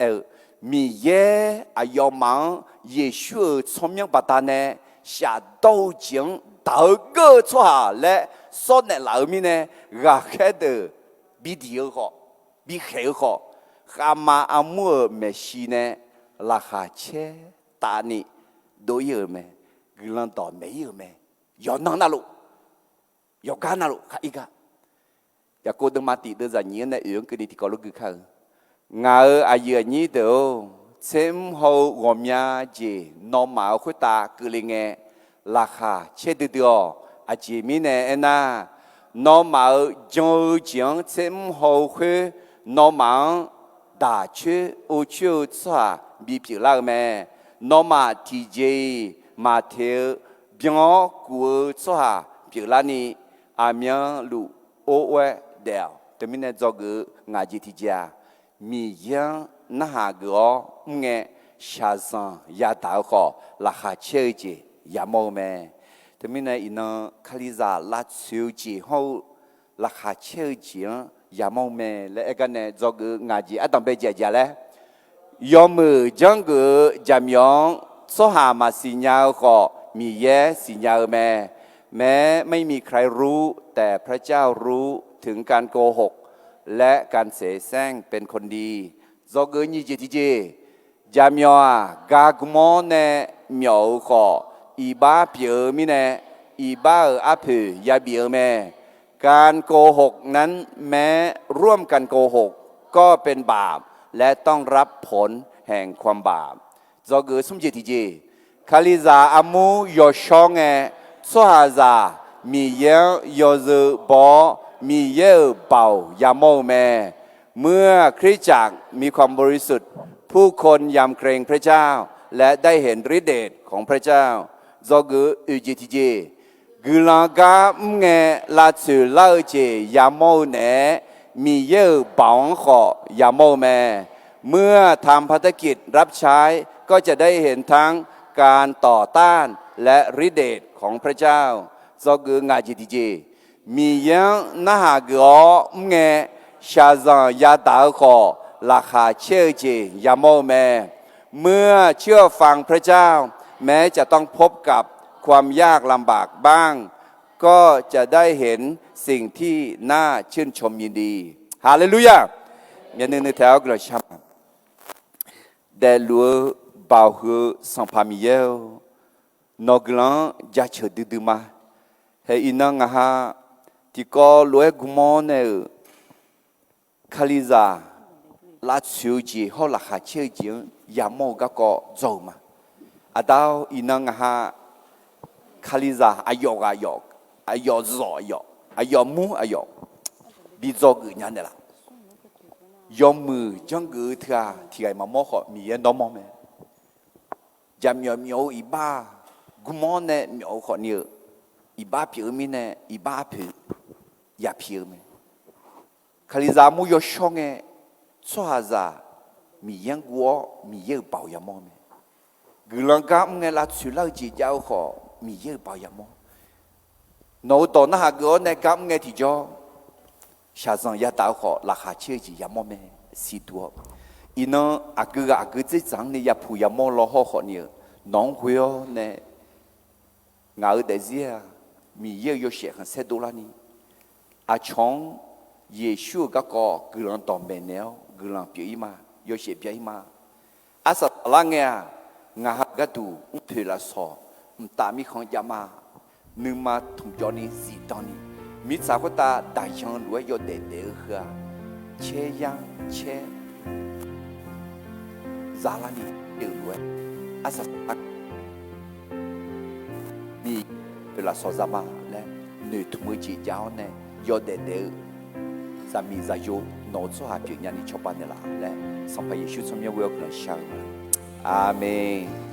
aer-eu, Miqyaer aqyawfmaf-anr Yeqsur-euq tsawrmyanr baqdanae shafdawr-eu jeq-anr daq-eu geur-eu tsawrhaq laer sawr naeqlaf-eu mirnae, ghaqkhaer deuq bidiq-eu khawf, bikhaeq-eu khawf, khavma armur-euq maeqshi nae laqkhaq caer tavni dov-ir-euq mae. Guiqlanq dawqmaeq-ir-euq mae. Yawqnan navluf, yawqgar navluf khar ir gar. Yaqkov deuvma tif deuvzaq nyiq-anr nae oeq-anr keuvni tiqkawv lof gui kar-eu, Ngaq-euq aqyuif aqnyir deuq-or, tser mr haw-eu ghawqmya jeq nawmaf-euq khoertav keuvle ngae, laqkhaq caer duidui-awq. Aqjeq mirnae aernar, nawmaf-euq jan-eu jeq-anr tser mr haw-eu khoer, nawmaf-anr daq coer or coer-eu tsawrhaq bipyeuf lar-eu mae. Nawmaf tiqjeq-iq maqteq-eu byan-awr kuf-eu tsawrhaq pyeuflarni, aqmyanluf or or-aer daef-awq. Teumirnae dzawgeuf-eu ngaq jeq tiqjeq-aq, Miqyaer-anr narhaq geuf-awr mr ngae, shaqzanq yadaq-eu khawf, laqkhaq caer-eu jeq yamawr-eu mae. Teumirnae iqnan Kalizaq lavtsoeq-eu jeq hawr-eu laqkhaq caer-eu jeq-anr yamawr-eu mae laer aer gar nae dzawgeuf ngaq jeq ardanq bae jeq aqjeq laer, yawmuiq janrgeuf-eu jaqmyawf-anr tsawrhaq maqsiq nya-eu khawf, Miqyaer siqnya-eu mae. แม้ไม่มีใครรู้ แต่พระเจ้ารู้ ถึงการโกหก และการเสแสร้งเป็นคนดี dzawgeuf nyiq jeq tiqjeq, jaqmyawf-aq, gar gmr-awr nae myawf-eu khawf, iqbax pyeuf-eu mirnae, iqbax-euq arpoeq yabif-eu mae. การโกหกนั้น แม้ร่วมกันโกหก ก็เป็นบาป และต้องรับผลแห่งความบาป dzawgeuf smr jeq tiqjeq, Kalizaq armur yawshawr ngae, tsawrhaqzaq Miqyaer-anr yawzeu baw-awr, Miqyaer-euq baoq yamawr-eu mae. เมื่อคริสตจักรมีความบริสุทธิ์ ผู้คนยำเกรงพระเจ้า และได้เห็นฤทธิ์เดชของพระเจ้า dzawgeuf oeq jeq tiqjeq, guiqlanq gar mr ngae lavtsoeq lar-eu jeq yamawr-eu naeq-aer, Miqyaer-euq baoq-anr khawf yamawr-eu mae. เมื่อทำภารกิจรับใช้ ก็จะได้เห็นทั้งการต่อต้าน และฤทธิ์เดชของพระเจ้า dzawgeuf ngaq jeq tiqjeq, Miqyaer-anr narhaq geuf-awr mr ngae, shaqzanq yadaq-eu khawf, laqkhaq caer-eu jeq yamawr-eu mae. เมื่อเชื่อฟังพระเจ้า แม้จะต้องพบกับความยากลำบากบ้าง ก็จะได้เห็นสิ่งที่น่าชื่นชมยินดี Haleluya! Myavnuiv nuiv taeq-awr guiqlanq shar ma. Daefluf-eu Baoq huiq-eu Sanqpaq Miqyaer-or, nawq guiqlanq-anr jaceuq duidui ma. Hae iqnan ngaq ha tiqkawv lof-aer gmr-awr nae-euq Kalizaq lavtsoeq-eu jeq hawr laqkhaq caer-eu jeq-anr yamawr-eu garkawv dzaw-euq ma. Aqda-or, iqnan ngaq ha Kalizaq aqyawf ghaq aqyawf, aqyawf zawq aqyawf, aqyawf mur aqyawf bi dzawgeuf nya naeqlaf. Yawmuiq janrgeuf-eu teughaq tiq ghaq-iq maqmawr khawf, Miqyaer nawr mawr mae. Jaqmyawf myawf-eu iqbax-aq, gmr-awr nae myawf-eu khawfni-eu, iqbax pyeuf-eu mirnae iqbax arpoeq yapi-eu mae. Kalizaq armur yawshawr ngae, tsawrhaqzaq Miqyaer-anr guv-awr Miqyaer-euq baoq yamawr mae. Guiqlanq gar mr ngae lavtsoeq lar-eu jeq jav-eu khawf, Miqyaer-euq baoq yamawr. Nawq-euq dawq narhaq geuf-awr nae gar mr ngae tiqjawr, shaqzanq yadaq-eu khawf laqkhaq caer-eu jeq yamawr mae. Siqduq-awr, iqnan aqgeu ghaq aqgeu dzerdzaq-anr nae yapuq yamawr law hawr khawfni-eu, nawq-anr ghoe-awr nae ngaq-euq daefzir-aq, Miqyaer-euq yawshaef khanqsaer dovlarni, aqcawq-anr Yeqsur-euq garkawv guiqlanq dawqmaeq naeq-awr guiqlanq pyeuf-ir ma, yawshaef bya-ir ma. Arsaq saqlar ngae-aq, ngaq ha gharduq mrpoeq lafsawq mqtav mirkhanq jav ma. Nuima tmqjawvni zifdanni, mirtsaq khoertav daqyan lof-aer yawdaef daef-eu heu-aq, caer yar caer zalarni, euq lof-aer arsaq saqlar Miqpoeq lafsawq zama laer noeqtmq-eu jeq jav-awr nae yawdaef daef-eu zaqmiq zaqyo nawq-eu tsawrhaq pyeufnya ni cawba naeqlaf laer, Sanqpaq Yeqsur tsawrmyanr ghoe-awr guiqlanq shar-eu ma. Aqmeq.